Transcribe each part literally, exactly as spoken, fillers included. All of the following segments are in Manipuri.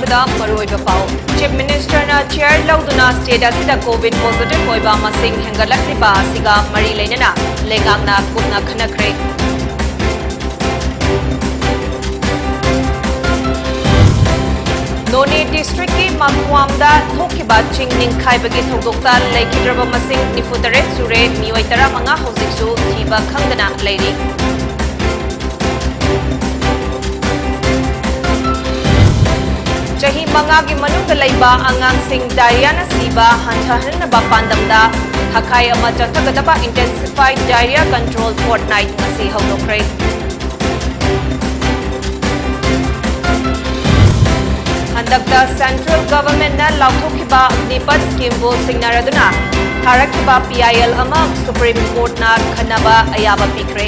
ꯃꯔꯨꯑꯣꯏꯕ ꯄꯥꯎ꯫ Chief Minister ꯅ chair ꯂꯧꯗꯨꯅ state ꯑꯁꯤꯗ COVID positive ꯑꯣꯏꯕ ꯃꯁꯤꯡ ꯍꯦꯟꯒꯠꯂꯛꯂꯤꯕ ꯑꯁꯤꯒ ꯃꯔꯤ ꯂꯩꯅꯅ ꯂꯩꯉꯥꯛꯅ ꯀꯨꯞꯅ ꯈꯟꯅꯈ꯭ꯔꯦ꯫ ꯅꯣꯅꯦ district ꯀꯤ ꯃꯈꯨꯋꯥꯝꯗ ꯊꯣꯛꯈꯤꯕ ꯆꯤꯡ ꯅꯤꯡꯈꯥꯏꯕꯒꯤ ꯊꯧꯗꯣꯛꯇ ꯂꯩꯈꯤꯗ꯭ꯔꯕ ꯃꯁꯤꯡ ꯅꯤꯐꯨ ꯇꯔꯦꯠ ꯁꯨꯔꯦ, ꯃꯤꯑꯣꯏ ꯇꯔꯥꯃꯉꯥ ꯍꯧꯖꯤꯛꯁꯨ ꯊꯤꯕ ꯈꯪꯗꯅ ꯂꯩꯔꯤ꯫ ꯆꯍꯤ ꯃꯉꯥꯒꯤ ꯃꯅꯨꯡꯗ ꯂꯩꯕ ꯑꯉꯥꯡꯁꯤꯡ diarrhea ꯅ ꯁꯤꯕ ꯍꯟꯊꯍꯟꯅꯕ ꯄꯥꯟꯗꯝꯗ ꯊꯥꯈꯥꯏ ꯑꯃ ꯆꯠꯊꯒꯗꯕ Intensified Diarrhea Control Fortnight ꯉꯁꯤ ꯍꯧꯗꯣꯛꯈ꯭ꯔꯦ꯫ ꯍꯟꯗꯛꯇ central government ꯅ ꯂꯥꯎꯊꯣꯛꯈꯤꯕ Agnipath scheme ꯕꯨ ꯁꯤꯡꯅꯔꯗꯨꯅ ꯊꯥꯔꯛꯈꯤꯕ P I L ꯑꯃ Supreme Court ꯅ ꯈꯟꯅꯕ ꯑꯌꯥꯕ ꯄꯤꯈ꯭ꯔꯦ꯫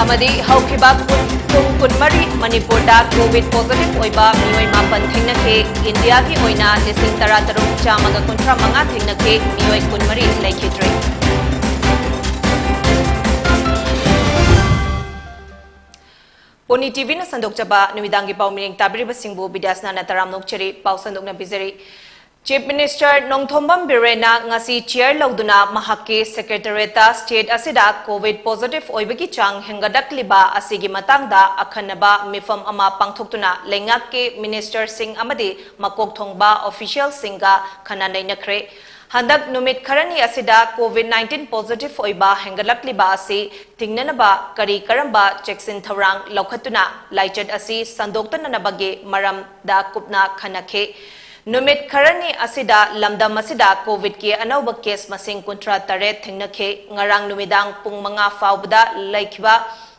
ꯑꯃꯗꯤ ꯍꯧꯈꯤꯕ ꯀꯨꯟ, ꯄꯨꯡ ꯀꯨꯟꯃꯔꯤ ꯃꯅꯤꯄꯨꯔꯗ COVID positive ꯑꯣꯏꯕ ꯃꯤꯑꯣꯏ ꯃꯥꯄꯟ ꯊꯦꯡꯅꯈꯤ꯫ ꯏꯟꯗꯤꯌꯥꯒꯤ ꯑꯣꯏꯅ ꯂꯤꯁꯤꯡ ꯇꯔꯥ ꯇꯔꯨꯛ ꯆꯥꯝꯃꯒ ꯀꯨꯟꯊ꯭ꯔꯥ ꯃꯉꯥ ꯊꯦꯡꯅꯈꯤ, ꯃꯤꯑꯣꯏ ꯀꯨꯟꯃꯔꯤ ꯂꯩꯈꯤꯗ꯭ꯔꯦ꯫ ꯄꯣꯅꯤ TV ꯅ ꯁꯟꯗꯣꯛꯆꯕ ꯅꯨꯃꯤꯗꯥꯡꯒꯤ ꯄꯥꯎ ꯃꯤꯔꯦꯡ ꯇꯥꯕꯤꯔꯤꯕꯁꯤꯡꯕꯨ ꯕꯤꯗ꯭ꯌꯥꯁꯅꯥꯅ ꯇꯔꯥꯝꯅ ꯑꯣꯛꯆꯔꯤ꯫ ꯄꯥꯎ ꯁꯟꯗꯣꯛꯅ ꯄꯤꯖꯔꯤ꯫ Chief Minister ꯅꯣꯡꯊꯣꯝꯕꯝ ꯕꯤꯔꯦꯟꯅ ꯉꯁꯤ chair ꯂꯧꯗꯨꯅ ꯃꯍꯥꯛꯀꯤ secretariat ꯇ state ꯑꯁꯤꯗ COVID positive ꯑꯣꯏꯕꯒꯤ ꯆꯥꯡ ꯍꯦꯟꯒꯠꯂꯛꯂꯤꯕ ꯑꯁꯤꯒꯤ ꯃꯇꯥꯡꯗ ꯑꯈꯟꯅꯕ ꯃꯤꯐꯝ ꯑꯃ ꯄꯥꯡꯊꯣꯛꯇꯨꯅ ꯂꯩꯉꯥꯛꯀꯤ minister ꯁꯤꯡ ꯑꯃꯗꯤ ꯃꯀꯣꯛ ꯊꯣꯡꯕ official ꯁꯤꯡꯒ ꯈꯟꯅ ꯅꯩꯅꯈ꯭ꯔꯦ꯫ ꯍꯟꯗꯛ ꯅꯨꯃꯤꯠ ꯈꯔꯅꯤ ꯑꯁꯤꯗ COVID nineteen positive ꯑꯣꯏꯕ ꯍꯦꯟꯒꯠꯂꯛꯂꯤꯕ ꯑꯁꯤ ꯊꯤꯡꯅꯅꯕ ꯀꯔꯤ ꯀꯔꯝꯕ ꯆꯦꯛꯁꯤꯟ ꯊꯧꯔꯥꯡ ꯂꯧꯈꯠꯇꯨꯅ ꯂꯥꯏꯆꯠ ꯑꯁꯤ ꯁꯟꯗꯣꯛꯇꯅꯅꯕꯒꯤ ꯃꯔꯝꯗ ꯀꯨꯞꯅ ꯈꯟꯅꯈꯤ꯫ ꯅꯨꯃꯤꯠ ꯈꯔꯅꯤ ꯑꯁꯤꯗ ꯂꯝꯗꯝ ꯑꯁꯤꯗ COVID ꯀꯤ ꯑꯅꯧꯕ case ꯃꯁꯤꯡ ꯀꯨꯟꯊ꯭ꯔꯥ ꯇꯔꯦꯠ ꯊꯦꯡꯅꯈꯤ꯫ ꯉꯔꯥꯡ ꯅꯨꯃꯤꯗꯥꯡ ꯄꯨꯡ ꯃꯉꯥ ꯐꯥꯎꯕꯗ ꯂꯩꯈꯤꯕ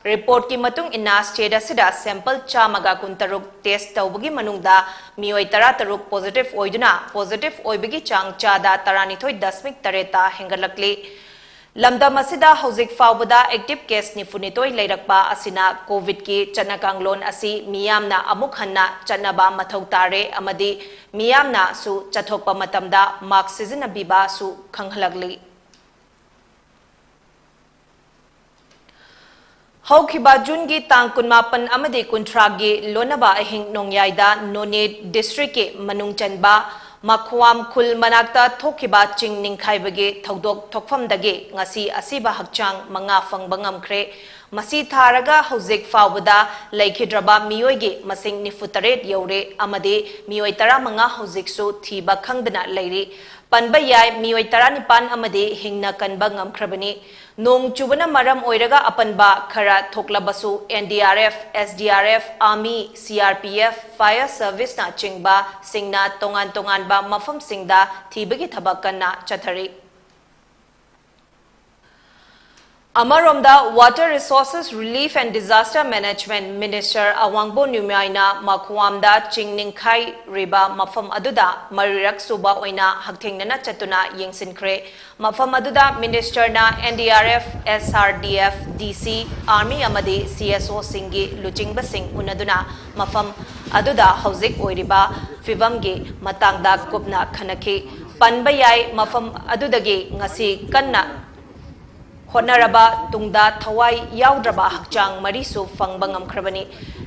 report ꯀꯤ ꯃꯇꯨꯡ ꯏꯟꯅ, state ꯑꯁꯤꯗ sample ꯆꯥꯝꯃꯒ ꯀꯨꯟꯇꯔꯨꯛ test ꯇꯧꯕꯒꯤ ꯃꯅꯨꯡꯗ ꯃꯤꯑꯣꯏ ꯇꯔꯥꯇꯔꯨꯛ positive ꯑꯣꯏꯗꯨꯅ, positive ꯑꯣꯏꯕꯒꯤ ꯆꯥꯡ ꯆꯥꯗ ꯇꯔꯥꯅꯤꯊꯣꯏ ꯗꯁꯃꯤꯛ ꯇꯔꯦꯠꯇ ꯍꯦꯟꯒꯠꯂꯛꯂꯤ꯫ ꯂꯝꯗꯝ ꯑꯁꯤꯗ ꯍꯧꯖꯤꯛ ꯐꯥꯎꯕꯗ active case ꯅꯤꯐꯨꯅꯤꯊꯣꯏ ꯂꯩꯔꯛꯄ ꯑꯁꯤꯅ COVID ꯀꯤ ꯆꯠꯅ ꯀꯥꯡꯂꯣꯟ ꯑꯁꯤ ꯃꯤꯌꯥꯝꯅ ꯑꯃꯨꯛ ꯍꯟꯅ ꯆꯠꯅꯕ ꯃꯊꯧ ꯇꯥꯔꯦ ꯑꯃꯗꯤ ꯃꯤꯌꯥꯝꯅꯁꯨ ꯆꯠꯊꯣꯛꯄ ꯃꯇꯝꯗ mask ꯁꯤꯖꯤꯟꯅꯕꯤꯕꯁꯨ ꯈꯪꯍꯜꯂꯛꯂꯤ꯫ ꯍꯧꯈꯤꯕ ꯖꯨꯟꯒꯤ ꯇꯥꯡ ꯀꯨꯟꯃꯥꯄꯟ ꯑꯃꯗꯤ ꯀꯨꯟꯊ꯭ꯔꯥꯒꯤ ꯂꯣꯟꯅꯕ ꯑꯍꯤꯡ ꯅꯣꯡꯌꯥꯏꯗ ꯅꯣꯅꯦ ꯗꯤꯁꯇ꯭ꯔꯤꯛꯀꯤ ꯃꯅꯨꯡ ꯆꯟꯕ ꯃꯈ꯭ꯋꯥꯝ ꯈꯨꯜ ꯃꯅꯥꯛꯇ ꯊꯣꯛꯈꯤꯕ ꯆꯤꯡ ꯅꯤꯡꯈꯥꯏꯕꯒꯤ ꯊꯧꯗꯣꯛ ꯊꯣꯛꯐꯝꯗꯒꯤ ꯉꯁꯤ ꯑꯁꯤꯕ ꯍꯛꯆꯥꯡ ꯃꯉꯥ ꯐꯪꯕ ꯉꯝꯈ꯭ꯔꯦ꯫ ꯃꯁꯤ ꯊꯥꯔꯒ ꯍꯧꯖꯤꯛ ꯐꯥꯎꯕꯗ ꯂꯩꯈꯤꯗ꯭ꯔꯕ ꯃꯤꯑꯣꯏꯒꯤ ꯃꯁꯤꯡ ꯅꯤꯐꯨ ꯇꯔꯦꯠ ꯌꯧꯔꯦ ꯑꯃꯗꯤ ꯃꯤꯑꯣꯏ ꯇꯔꯥꯃꯉꯥ ꯍꯧꯖꯤꯛꯁꯨ ꯊꯤꯕ ꯈꯪꯗꯅ ꯂꯩꯔꯤ꯫ ꯄꯟꯕ ꯌꯥꯏ, ꯃꯤꯑꯣꯏ ꯇꯔꯥꯅꯤꯄꯥꯟ ꯑꯃꯗꯤ ꯍꯤꯡꯅ ꯀꯟꯕ ꯉꯝꯈ꯭ꯔꯕꯅꯤ꯫ ꯅꯣꯡ ꯆꯨꯕꯅ ꯃꯔꯝ ꯑꯣꯏꯔꯒ ꯑꯄꯟꯕ ꯈꯔ ꯊꯣꯛꯂꯕꯁꯨ, N D R F, S D R F, Army, C R P F, Fire Service ꯅꯆꯤꯡꯕꯁꯤꯡꯅ ꯇꯣꯉꯥꯟ ꯇꯣꯉꯥꯟꯕ ꯃꯐꯝꯁꯤꯡꯗ ꯊꯤꯕꯒꯤ ꯊꯕꯛ ꯀꯟꯅ ꯆꯠꯊꯔꯤ꯫ ꯑꯃꯔꯣꯝꯗ, Water Resources, Relief and Disaster Management Minister ꯑꯋꯥꯡꯕꯣ ꯅ꯭ꯌꯨꯃꯥꯏꯅ ꯃꯈ꯭ꯋꯥꯝꯗ ꯆꯤꯡ ꯅꯤꯡꯈꯥꯏꯔꯤꯕ ꯃꯐꯝ ꯑꯗꯨꯗ ꯃꯔꯤꯔꯛ ꯁꯨꯕ ꯑꯣꯏꯅ ꯍꯛꯊꯦꯡꯅꯅ ꯆꯠꯇꯨꯅ ꯌꯦꯡꯁꯤꯟꯈ꯭ꯔꯦ꯫ ꯃꯐꯝ ꯑꯗꯨꯗ ꯃꯤꯅꯤꯁꯇꯔꯅ N D R F, S R D F, D C, Army ꯑꯃꯗꯤ C S O ꯁꯤꯡꯒꯤ ꯂꯨꯆꯤꯡꯕꯁꯤꯡ ꯎꯅꯗꯨꯅ ꯃꯐꯝ ꯑꯗꯨꯗ ꯍꯧꯖꯤꯛ ꯑꯣꯏꯔꯤꯕ ꯐꯤꯚꯝꯒꯤ ꯃꯇꯥꯡꯗ ꯀꯨꯞꯅ ꯈꯟꯅꯈꯤ꯫ ꯄꯟꯕ ꯌꯥꯏ, ꯃꯐꯝ ꯑꯗꯨꯗꯒꯤ ꯉꯁꯤ ꯀꯟꯅ ꯍꯣꯠꯅꯔꯕ ꯇꯨꯡꯗ ꯊꯋꯥꯏ ꯌꯥꯎꯗ꯭ꯔꯕ ꯍꯛꯆꯥꯡ ꯃꯔꯤꯁꯨ ꯐꯪꯕ ꯉꯝꯈ꯭ꯔꯕꯅꯤ꯫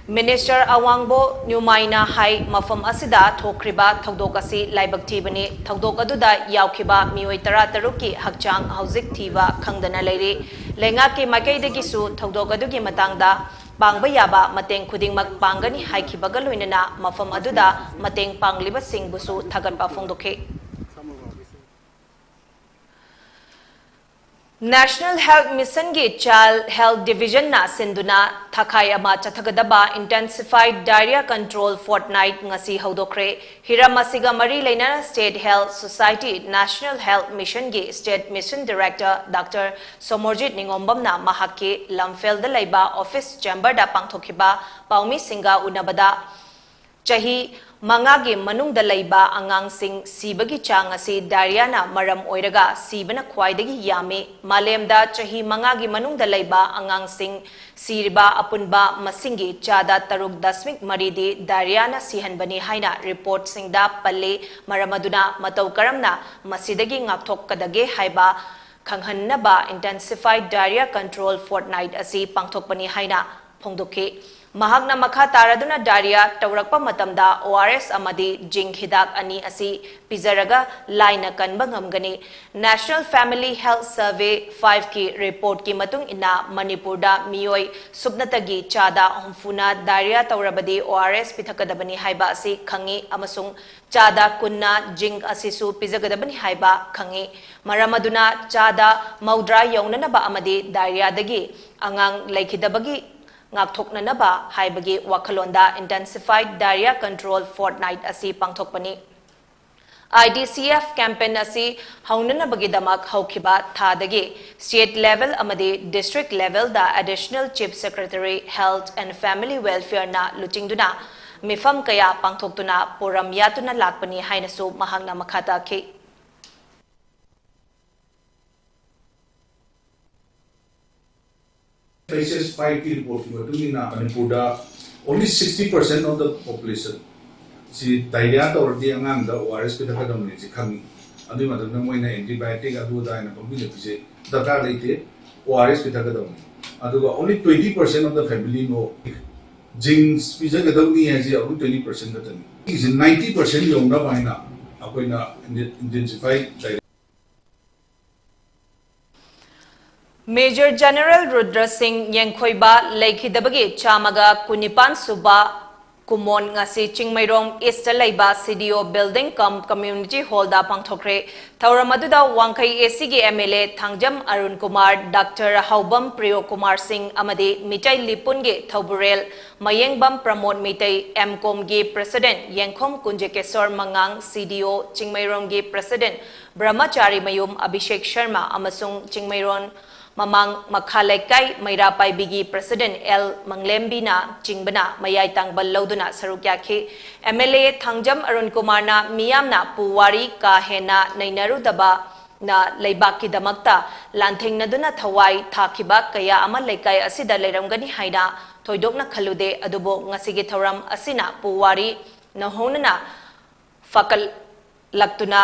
ꯃꯤꯅꯤꯁꯇꯔ ꯑꯋꯥꯡꯕꯣ ꯅ꯭ꯌꯨꯃꯥꯏꯅ ꯍꯥꯏ, ꯃꯐꯝ ꯑꯁꯤꯗ ꯊꯣꯛꯈ꯭ꯔꯤꯕ ꯊꯧꯗꯣꯛ ꯑꯁꯤ ꯂꯥꯏꯕꯛ ꯊꯤꯕꯅꯤ꯫ ꯊꯧꯗꯣꯛ ꯑꯗꯨꯗ ꯌꯥꯎꯈꯤꯕ ꯃꯤꯑꯣꯏ ꯇꯔꯥꯇꯔꯨꯛꯀꯤ ꯍꯛꯆꯥꯡ ꯍꯧꯖꯤꯛ ꯊꯤꯕ ꯈꯪꯗꯅ ꯂꯩꯔꯤ꯫ ꯂꯩꯉꯥꯛꯀꯤ ꯃꯥꯏꯀꯩꯗꯒꯤꯁꯨ ꯊꯧꯗꯣꯛ ꯑꯗꯨꯒꯤ ꯃꯇꯥꯡꯗ ꯄꯥꯡꯕ ꯌꯥꯕ ꯃꯇꯦꯡ ꯈꯨꯗꯤꯡꯃꯛ ꯄꯥꯡꯒꯅꯤ ꯍꯥꯏꯈꯤꯕꯒ ꯂꯣꯏꯅꯅ ꯃꯐꯝ ꯑꯗꯨꯗ ꯃꯇꯦꯡ ꯄꯥꯡꯂꯤꯕꯁꯤꯡꯕꯨꯁꯨ ꯊꯥꯒꯠꯄ ꯐꯣꯡꯗꯣꯛꯈꯤ꯫ National Health Mission ꯒꯤ Child Health Division ꯅ ꯁꯤꯟꯗꯨꯅ ꯊꯥꯈꯥꯏ ꯑꯃ ꯆꯠꯊꯒꯗꯕ Intensified Diarrhea Control Fortnight ꯉꯁꯤ ꯍꯧꯗꯣꯛꯈ꯭ꯔꯦ꯫ ꯍꯤꯔꯝ ꯑꯁꯤꯒ ꯃꯔꯤ ꯂꯩꯅꯅ State Health Society, National Health Mission ꯒꯤ State Mission Director Doctor Somorjit ꯅꯤꯉꯣꯝꯕꯝꯅ ꯃꯍꯥꯛꯀꯤ ꯂꯝꯐꯦꯜꯗ ꯂꯩꯕ office chamber ꯗ ꯄꯥꯡꯊꯣꯛꯈꯤꯕ ꯄꯥꯎꯃꯤꯁꯤꯡꯒ ꯎꯅꯕꯗ, ꯆꯍꯤ ꯃꯉꯥꯒꯤ ꯃꯅꯨꯡꯗ ꯂꯩꯕ ꯑꯉꯥꯡꯁꯤꯡ ꯁꯤꯕꯒꯤ ꯆꯥꯡ ꯑꯁꯤ diarrhea ꯅ ꯃꯔꯝ ꯑꯣꯏꯔꯒ ꯁꯤꯕꯅ ꯈ꯭ꯋꯥꯏꯗꯒꯤ ꯌꯥꯝꯃꯤ꯫ ꯃꯥꯂꯦꯝꯗ ꯆꯍꯤ ꯃꯉꯥꯒꯤ ꯃꯅꯨꯡꯗ ꯂꯩꯕ ꯑꯉꯥꯡꯁꯤꯡ ꯁꯤꯔꯤꯕ ꯑꯄꯨꯟꯕ ꯃꯁꯤꯡꯒꯤ ꯆꯥꯗ ꯇꯔꯨꯛ ꯗꯁꯃꯤꯛ ꯃꯔꯤꯗꯤ diarrhea ꯅ ꯁꯤꯍꯟꯕꯅꯤ ꯍꯥꯏꯅ report ꯁꯤꯡꯗ ꯄꯜꯂꯤ꯫ ꯃꯔꯝ ꯑꯗꯨꯅ ꯃꯇꯧ ꯀꯔꯝꯅ ꯃꯁꯤꯗꯒꯤ ꯉꯥꯛꯊꯣꯛꯀꯗꯒꯦ ꯍꯥꯏꯕ ꯈꯪꯍꯟꯅꯕ Intensified Diarrhea Control Fortnight ꯑꯁꯤ ꯄꯥꯡꯊꯣꯛꯄꯅꯤ ꯍꯥꯏꯅ ꯐꯣꯡꯗꯣꯛꯈꯤ꯫ ꯃꯍꯥꯛꯅ ꯃꯈꯥ ꯇꯥꯔꯗꯨꯅ diarrhea ꯇꯧꯔꯛꯄ ꯃꯇꯝꯗ O R S ꯑꯃꯗꯤ zinc ꯍꯤꯗꯥꯛ ꯑꯅꯤ ꯑꯁꯤ ꯄꯤꯖꯔꯒ ꯂꯥꯏꯅ ꯀꯟꯕ ꯉꯝꯒꯅꯤ꯫ National Family Health Survey five ꯀꯤ report ꯀꯤ ꯃꯇꯨꯡ ꯏꯟꯅ ꯃꯅꯤꯄꯨꯔꯗ ꯃꯤꯑꯣꯏ ꯁꯨꯞꯅꯇꯒꯤ ꯆꯥꯗ ꯍꯨꯝꯐꯨꯅ diarrhea ꯇꯧꯔꯕꯗꯤ O R S ꯄꯤꯊꯛꯀꯗꯕꯅꯤ ꯍꯥꯏꯕ ꯑꯁꯤ ꯈꯪꯉꯤ ꯑꯃꯁꯨꯡ ꯆꯥꯗ ꯀꯨꯟꯅ zinc ꯑꯁꯤꯁꯨ ꯄꯤꯖꯒꯗꯕꯅꯤ ꯍꯥꯏꯕ ꯈꯪꯉꯤ꯫ ꯃꯔꯝ ꯑꯗꯨꯅ ꯆꯥꯗ ꯃꯧꯗ꯭ꯔꯥ ꯌꯧꯅꯅꯕ ꯑꯃꯗꯤ diarrheaꯗꯒꯤ ꯑꯉꯥꯡ ꯂꯩꯈꯤꯗꯕꯒꯤ ꯉꯥꯛꯊꯣꯛꯅꯅꯕ ꯍꯥꯏꯕꯒꯤ ꯋꯥꯈꯜꯂꯣꯟꯗ Intensified Diarrhea Control Fortnight ꯑꯁꯤ ꯄꯥꯡꯊꯣꯛꯄꯅꯤ꯫ I D C F campaign ꯑꯁꯤ ꯍꯧꯅꯅꯕꯒꯤꯗꯃꯛ ꯍꯧꯈꯤꯕ ꯊꯥꯗꯒꯤ state level ꯑꯃꯗꯤ district levelꯗ Additional Chief Secretary Health and Family Welfareꯅ ꯂꯨꯆꯤꯡꯗꯨꯅ ꯃꯤꯐꯝ ꯀꯌꯥ ꯄꯥꯡꯊꯣꯛꯇꯨꯅ ꯄꯣꯔꯝ ꯌꯥꯠꯇꯨꯅ ꯂꯥꯛꯄꯅꯤ ꯍꯥꯏꯅꯁꯨ ꯃꯍꯥꯛꯅ ꯃꯈꯥ ꯇꯥꯈꯤ꯫ Phases five ꯀꯤ report ꯀꯤ ꯃꯇꯨꯡ ꯏꯟꯅ ꯃꯅꯤꯄꯨꯔꯗ only sixty percent of the population ꯁꯤ diarrhea ꯇꯧꯔꯗꯤ ꯑꯉꯥꯡꯗ O R S ꯄꯤꯊꯛꯀꯗꯕꯅꯤ ꯁꯤ ꯈꯪꯉꯤ꯫ ꯑꯗꯨꯒꯤ ꯃꯇꯝꯗ ꯃꯣꯏꯅ antibiotic ꯑꯗꯨ ꯑꯗꯥ ꯍꯥꯏꯅ ꯄꯪꯄꯤꯗ ꯄꯤꯖꯩ꯫ ꯗꯔꯀꯥꯔ ꯂꯩꯇꯦ꯫ O R S ꯄꯤꯊꯛꯀꯗꯕꯅꯤ꯫ ꯑꯗꯨꯒ only twenty percent of the family know zinc ꯄꯤꯖꯒꯗꯕꯅꯤ ꯍꯥꯏꯁꯦ only twenty percent ꯈꯛꯇꯅꯤ꯫ ꯁꯤꯒꯤꯁꯦ ninety percent ꯌꯧꯅꯕ ꯍꯥꯏꯅ ꯑꯩꯈꯣꯏꯅ intensify Major General ꯔꯨꯗ꯭ꯔ ꯁꯤꯡ ꯌꯦꯡꯈꯣꯏꯕ ꯂꯩꯈꯤꯗꯕꯒꯤ ꯆꯥꯝꯃꯒ ꯀꯨꯟꯅꯤꯄꯥꯟ ꯁꯨꯕ ꯀꯨꯝꯑꯣꯟ ꯉꯁꯤ ꯆꯤꯡꯃꯩꯔꯣꯡ Eastꯇ ꯂꯩꯕ C D O Building cum Community Hallꯗ ꯄꯥꯡꯊꯣꯛꯈ꯭ꯔꯦ꯫ ꯊꯧꯔꯝ ꯑꯗꯨꯗ ꯋꯥꯡꯈꯩ A Cꯒꯤ M L A Thangjam Arun Kumar, Doctor ꯍꯥꯎꯕꯝ ꯄ꯭ꯔꯤꯌꯣ Kumar ꯁꯤꯡ ꯑꯃꯗꯤ ꯃꯤꯇꯩ ꯂꯤꯄꯨꯟꯒꯤ ꯊꯧꯕꯨꯔꯦꯜ ꯃꯌꯦꯡꯕꯝ ꯄ꯭ꯔꯃꯣꯗ ꯃꯤꯇꯩ, M comꯒꯤ President ꯌꯦꯡꯈꯣꯝ ꯀꯨꯟꯖꯀꯦꯁꯣꯔ ꯃꯉꯥꯡ, C D O ꯆꯤꯡꯃꯩꯔꯣꯡꯒꯤ President ꯕ꯭ꯔꯍꯃꯆꯥꯔꯤ ꯃꯌꯨꯝ ꯑꯕꯤꯁꯦꯛ ꯁꯔꯃ ꯑꯃꯁꯨꯡ ꯆꯤꯡꯃꯩꯔꯣꯡ ꯃꯃꯥꯡ ꯃꯈꯥ ꯂꯩꯀꯥꯏ ꯃꯩꯔꯥ ꯄꯥꯏꯕꯤꯒꯤ President L ꯃꯪꯂꯦꯝꯕꯤꯅ ꯆꯤꯡꯕꯅ ꯃꯌꯥꯏ ꯇꯥꯡꯕꯜ ꯂꯧꯗꯨꯅ ꯁꯔꯨꯛ ꯌꯥꯈꯤ꯫ M L A Thangjam Arun ꯀꯨꯃꯥꯔꯅ ꯃꯤꯌꯥꯝꯅ ꯄꯨꯋꯥꯔꯤ ꯀꯥ ꯍꯦꯟꯅ ꯅꯩꯅꯔꯨꯗꯕꯅ ꯂꯩꯕꯥꯛꯀꯤꯗꯃꯛꯇ ꯂꯥꯟꯊꯦꯡꯅꯗꯨꯅ ꯊꯋꯥꯏ ꯊꯥꯈꯤꯕ ꯀꯌꯥ ꯑꯃ ꯂꯩꯀꯥꯏ ꯑꯁꯤꯗ ꯂꯩꯔꯝꯒꯅꯤ ꯍꯥꯏꯅ ꯊꯣꯏꯗꯣꯛꯅ ꯈꯜꯂꯨꯗꯦ, ꯑꯗꯨꯕꯨ ꯉꯁꯤꯒꯤ ꯊꯧꯔꯝ ꯑꯁꯤꯅ ꯄꯨꯋꯥꯔꯤ ꯅꯧꯍꯧꯅꯅ ꯐꯒꯠꯂꯛꯇꯨꯅ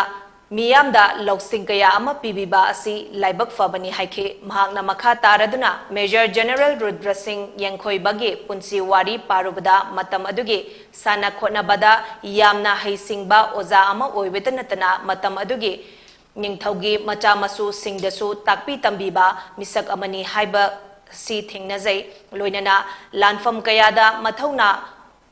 ꯃꯤꯌꯥꯝꯗ ꯂꯧꯁꯤꯡ ꯀꯌꯥ ꯑꯃ ꯄꯤꯕꯤꯕ ꯑꯁꯤ ꯂꯥꯏꯕꯛ ꯐꯕꯅꯤ ꯍꯥꯏꯈꯤ꯫ ꯃꯍꯥꯛꯅ ꯃꯈꯥ ꯇꯥꯔꯗꯨꯅ Major General ꯔꯨꯗ꯭ꯔ ꯁꯤꯡ ꯌꯦꯡꯈꯣꯏꯕꯒꯤ ꯄꯨꯟꯁꯤ ꯋꯥꯔꯤ ꯄꯥꯔꯨꯕꯗ ꯃꯇꯝ ꯑꯗꯨꯒꯤ ꯁꯥꯟꯅ ꯈꯣꯠꯅꯕꯗ ꯌꯥꯝꯅ ꯍꯩꯁꯤꯡꯕ ꯑꯣꯖꯥ ꯑꯃ ꯑꯣꯏꯕꯇ ꯅꯠꯇꯅ ꯃꯇꯝ ꯑꯗꯨꯒꯤ ꯅꯤꯡꯊꯧꯒꯤ ꯃꯆꯥ ꯃꯁꯨꯁꯤꯡꯗꯁꯨ ꯇꯥꯛꯄꯤ ꯇꯝꯕꯤꯕ ꯃꯤꯁꯛ ꯑꯃꯅꯤ ꯍꯥꯏꯕ ꯑꯁꯤ ꯊꯦꯡꯅꯖꯩ꯫ ꯂꯣꯏꯅꯅ ꯂꯥꯟꯐꯝ ꯀꯌꯥꯗ ꯃꯊꯧꯅꯥ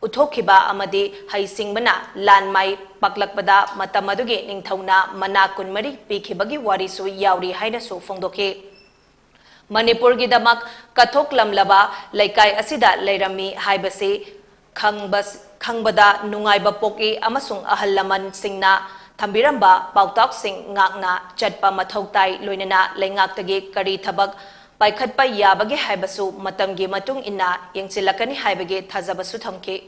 ꯎꯠꯊꯣꯛꯈꯤꯕ ꯑꯃꯗꯤ ꯍꯩꯁꯤꯡꯕꯅ ꯂꯥꯟ ꯃꯥꯏ ꯄꯥꯛꯂꯛꯄꯗ ꯃꯇꯝ ꯑꯗꯨꯒꯤ ꯅꯤꯡꯊꯧꯅ ꯃꯅꯥ ꯀꯨꯟꯃꯔꯤ ꯄꯤꯈꯤꯕꯒꯤ ꯋꯥꯔꯤꯁꯨ ꯌꯥꯎꯔꯤ ꯍꯥꯏꯅꯁꯨ ꯐꯣꯡꯗꯣꯛꯈꯤ꯫ ꯃꯅꯤꯄꯨꯔꯒꯤꯗꯃꯛ ꯀꯠꯊꯣꯛꯂꯝꯂꯕ ꯂꯩꯀꯥꯏ ꯑꯁꯤꯗ ꯂꯩꯔꯝꯃꯤ ꯍꯥꯏꯕꯁꯤ ꯈꯪꯕ-, ꯈꯪꯕꯗ ꯅꯨꯡꯉꯥꯏꯕ ꯄꯣꯛꯏ ꯑꯃꯁꯨꯡ ꯑꯍꯜ ꯂꯃꯟꯁꯤꯡꯅ ꯊꯝꯕꯤꯔꯝꯕ ꯄꯥꯎꯇꯥꯛꯁꯤꯡ ꯉꯥꯛꯅ ꯆꯠꯄ ꯃꯊꯧ ꯇꯥꯏ꯫ ꯂꯣꯏꯅꯅ ꯂꯩꯉꯥꯛꯇꯒꯤ ꯀꯔꯤ ꯊꯕꯛ ꯄꯥꯏꯈꯠꯄ ꯌꯥꯕꯒꯦ ꯍꯥꯏꯕꯁꯨ ꯃꯇꯝꯒꯤ ꯃꯇꯨꯡ ꯏꯟꯅ ꯌꯦꯡꯁꯤꯜꯂꯛꯀꯅꯤ ꯍꯥꯏꯕꯒꯤ ꯊꯥꯖꯕꯁꯨ ꯊꯝꯈꯤ꯫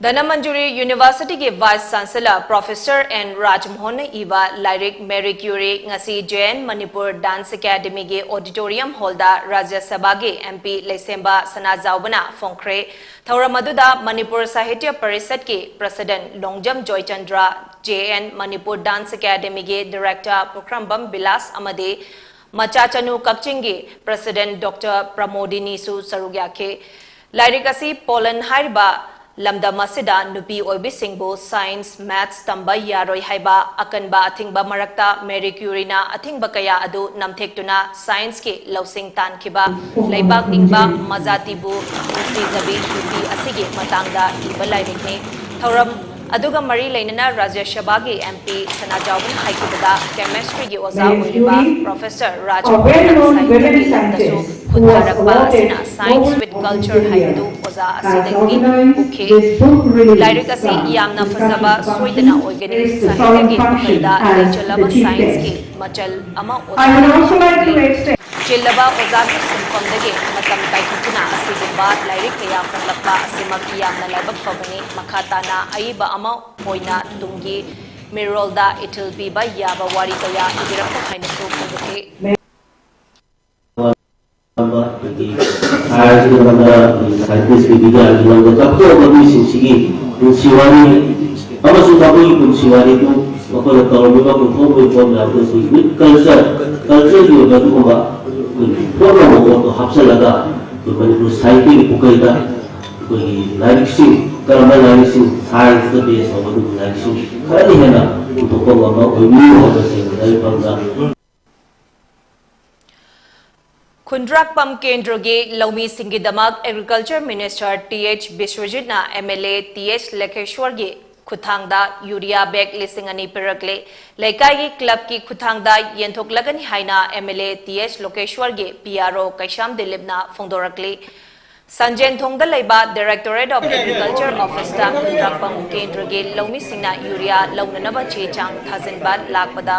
ꯙꯅꯃꯟꯖꯨꯔꯤ ꯌꯨꯅꯤꯚꯔꯁꯤꯇꯤꯒꯤ Vice Chancellor Professor ꯑꯦꯟ ꯔꯥꯖꯃꯣꯍꯟꯅ ꯏꯕ ꯂꯥꯏꯔꯤꯛ Marie Curie ꯉꯁꯤ J N Manipur Dance Academyꯒꯤ auditorium hallꯗ ꯔꯥꯖ꯭ꯌ ꯁꯚꯥꯒꯤ M P ꯂꯩꯁꯦꯝꯕ ꯁꯅꯥꯖꯥꯎꯕꯅ ꯐꯣꯡꯈ꯭ꯔꯦ꯫ ꯊꯧꯔꯝ ꯑꯗꯨꯗ ꯃꯅꯤꯄꯨꯔ ꯁꯥꯍꯤꯇ꯭ꯌ ꯄꯔꯤꯁꯠꯀꯤ President Longjam Joychandra, J N Manipur Dance Academyꯒꯤ Director ꯄꯨꯈ꯭ꯔꯝꯕꯝ ꯕꯤꯂꯥꯁ ꯑꯃꯗꯤ ꯃꯆꯥꯆꯅꯨ ꯀꯛꯆꯤꯡꯒꯤ President Doctor ꯄ꯭ꯔꯃꯣꯗꯤꯅꯤꯁꯨ ꯁꯔꯨꯛ ꯌꯥꯈꯤ꯫ ꯂꯥꯏꯔꯤꯛ ꯑꯁꯤ ꯄꯣꯂꯟ ꯍꯥꯏꯔꯤꯕ ꯂꯝꯗꯝ ꯑꯁꯤꯗ ꯅꯨꯄꯤ ꯑꯣꯏꯕꯤꯁꯤꯡꯕꯨ science, maths ꯇꯝꯕ ꯌꯥꯔꯣꯏ ꯍꯥꯏꯕ ꯑꯀꯟꯕ ꯑꯊꯤꯡꯕ ꯃꯔꯛꯇ Marie Curieꯅ ꯑꯊꯤꯡꯕ ꯀꯌꯥ ꯑꯗꯨ ꯅꯝꯊꯦꯛꯇꯨꯅ scienceꯀꯤ ꯂꯧꯁꯤꯡ ꯇꯥꯟꯈꯤꯕ, ꯂꯩꯕꯥꯛ ꯅꯤꯡꯕ ꯃꯖꯥꯇꯤꯕꯨ ꯅꯨꯡꯁꯤꯖꯕꯤ ꯅꯨꯄꯤ ꯑꯁꯤꯒꯤ ꯃꯇꯥꯡꯗ ꯏꯕ ꯂꯥꯏꯔꯤꯛꯅꯤ꯫ ꯊꯧꯔꯝ ꯑꯗꯨꯒ ꯃꯔꯤ ꯂꯩꯅꯅ ꯔꯥꯖ꯭ꯌ ꯁꯚꯥꯒꯤ M P ꯁꯅꯥꯖꯥꯎꯕꯅ ꯍꯥꯏꯈꯤꯕꯗ chemistryꯒꯤ ꯑꯣꯖꯥ ꯑꯣꯏꯔꯤꯕ Professor ꯔꯥꯖꯃꯣꯍꯟꯅ ꯁꯥꯍꯤꯇ꯭ꯌꯒꯤ ꯂꯝꯗꯁꯨ ꯈꯨꯠ ꯊꯥꯔꯛꯄ ꯑꯁꯤꯅ Science with Culture ꯍꯥꯏꯕꯗꯨ ꯑꯣꯖꯥ ꯑꯁꯤꯗꯒꯤ ꯎꯈꯤ꯫ ꯂꯥꯏꯔꯤꯛ ꯑꯁꯤ ꯌꯥꯝꯅ ꯐꯖꯕ ꯁꯣꯏꯗꯅ ꯑꯣꯏꯒꯅꯤ꯫ ꯁꯥꯍꯤꯇ꯭ꯌꯒꯤ ꯃꯈꯜꯗ ꯂꯩꯆꯜꯂꯕ scienceꯀꯤ ꯃꯆꯜ ꯑꯃ ꯑꯣꯖꯥꯅ ꯄꯤꯈꯤ꯫ ꯆꯤꯜꯂꯕ ꯑꯣꯖꯥꯒꯤ ꯁꯤꯟꯐꯝꯗꯒꯤ ꯃꯇꯝ ꯀꯥꯏꯊꯣꯛꯇꯨꯅ ꯑꯁꯤꯒꯨꯝꯕ ꯂꯥꯏꯔꯤꯛ ꯀꯌꯥ ꯐꯣꯡꯂꯛꯄ ꯑꯁꯤꯃꯛ ꯌꯥꯝꯅ ꯂꯥꯏꯕꯛ ꯐꯕꯅꯤ꯫ ꯃꯈꯥ ꯇꯥꯅ ꯑꯏꯕ ꯑꯃ ꯑꯣꯏꯅ ꯇꯨꯡꯒꯤ ꯃꯤꯔꯣꯜꯗ ꯏꯊꯤꯜ ꯄꯤꯕ ꯌꯥꯕ ꯋꯥꯔꯤ ꯀꯌꯥ ꯏꯕꯤꯔꯛꯈꯣ ꯍꯥꯏꯅꯁꯨ ꯐꯣꯡꯗꯣꯛꯈꯤ꯫ ꯑꯗꯒꯤ scienceꯀꯤ ꯂꯝꯗ, ꯑꯗꯒꯤ scientistꯀꯤ, ꯕꯤꯒ꯭ꯌꯥꯟꯒꯤ ꯂꯝꯗ ꯆꯥꯎꯈꯠꯂꯕ ꯃꯤꯁꯤꯡꯁꯤꯒꯤ ꯄꯨꯟꯁꯤ ꯋꯥꯔꯤ ꯑꯃꯁꯨꯡ ꯃꯈꯣꯏꯒꯤ ꯄꯨꯟꯁꯤ ꯋꯥꯔꯤꯗꯨ ꯃꯈꯣꯏꯅ ꯇꯧꯔꯝꯃꯤꯕ ꯄꯨꯡꯐꯝ ꯑꯣꯏꯕ ꯃꯌꯥꯝꯗꯨ ꯑꯩꯈꯣꯏꯒꯤ ꯃꯤꯠ ꯀꯜꯆꯔ, ꯀꯜꯆꯔꯒꯤ ꯑꯣꯏꯕ ꯑꯗꯨꯒꯨꯝꯕ ꯑꯩꯈꯣꯏꯒꯤ ꯄꯣꯠ ꯑꯃ ꯄꯣꯠꯇꯣ ꯍꯥꯞꯆꯤꯜꯂꯒ ꯑꯩꯈꯣꯏ ꯃꯅꯤꯄꯨꯔ ꯁꯥꯍꯤꯇ꯭ꯌꯒꯤ ꯄꯨꯈ꯭ꯔꯤꯗ ꯑꯩꯈꯣꯏꯒꯤ ꯂꯥꯏꯔꯤꯛꯁꯤꯡ, ꯀꯔꯝꯕ ꯂꯥꯏꯔꯤꯛꯁꯤꯡ, ꯁꯥꯏꯟꯁꯇ ꯕꯦꯁ ꯇꯧꯕ ꯑꯗꯨꯒꯨꯝꯕ ꯂꯥꯏꯔꯤꯛꯁꯤꯡ ꯈꯔꯗꯤ ꯍꯦꯟꯅ ꯄꯨꯊꯣꯛꯄ ꯉꯝꯕ ꯑꯣꯏꯕꯤꯌꯨ ꯍꯥꯏꯕꯁꯤ ꯂꯥꯏꯔꯤꯛ ꯐꯝꯗ ꯈꯨꯟꯗ꯭ꯔꯥꯛꯄꯝ ꯀꯦꯟꯗ꯭ꯔꯒꯤ ꯂꯧꯃꯤꯁꯤꯡꯒꯤꯗꯃꯛ Agriculture Minister ꯇꯤ ꯑꯩꯆ ꯕꯤꯁ꯭ꯋꯖꯤꯠꯅ M L A T H ꯂꯣꯀꯦꯁ꯭ꯋꯔꯒꯤ ꯈꯨꯠꯊꯥꯡꯗ ꯌꯨꯔꯤꯌꯥ ꯕꯦꯒ ꯂꯤꯁꯤꯡ ꯑꯅꯤ ꯄꯤꯔꯛꯂꯦ꯫ ꯂꯩꯀꯥꯏꯒꯤ ꯀ꯭ꯂꯕꯀꯤ ꯈꯨꯠꯊꯥꯡꯗ ꯌꯦꯟꯊꯣꯛꯂꯒꯅꯤ ꯍꯥꯏꯅ M L A T H ꯂꯣꯀꯦꯁ꯭ꯋꯔꯒꯤ ꯄꯤ ꯑꯥꯔ ꯑꯣ ꯀꯩꯁꯥꯝ ꯗꯤꯂꯤꯞꯅ ꯐꯣꯡꯗꯣꯔꯛꯂꯤ꯫ ꯁꯟꯖꯦꯟꯊꯣꯡꯗ ꯂꯩꯕ Directorate of Agriculture Officeꯇ ꯈꯨꯟꯗ꯭ꯔꯥꯛꯄꯝ ꯀꯦꯟꯗ꯭ꯔꯒꯤ ꯂꯧꯃꯤꯁꯤꯡꯅ ꯌꯨꯔꯤꯌꯥ ꯂꯧꯅꯅꯕ ꯆꯦ ꯆꯥꯡ ꯊꯥꯖꯤꯟꯕ ꯂꯥꯛꯄꯗ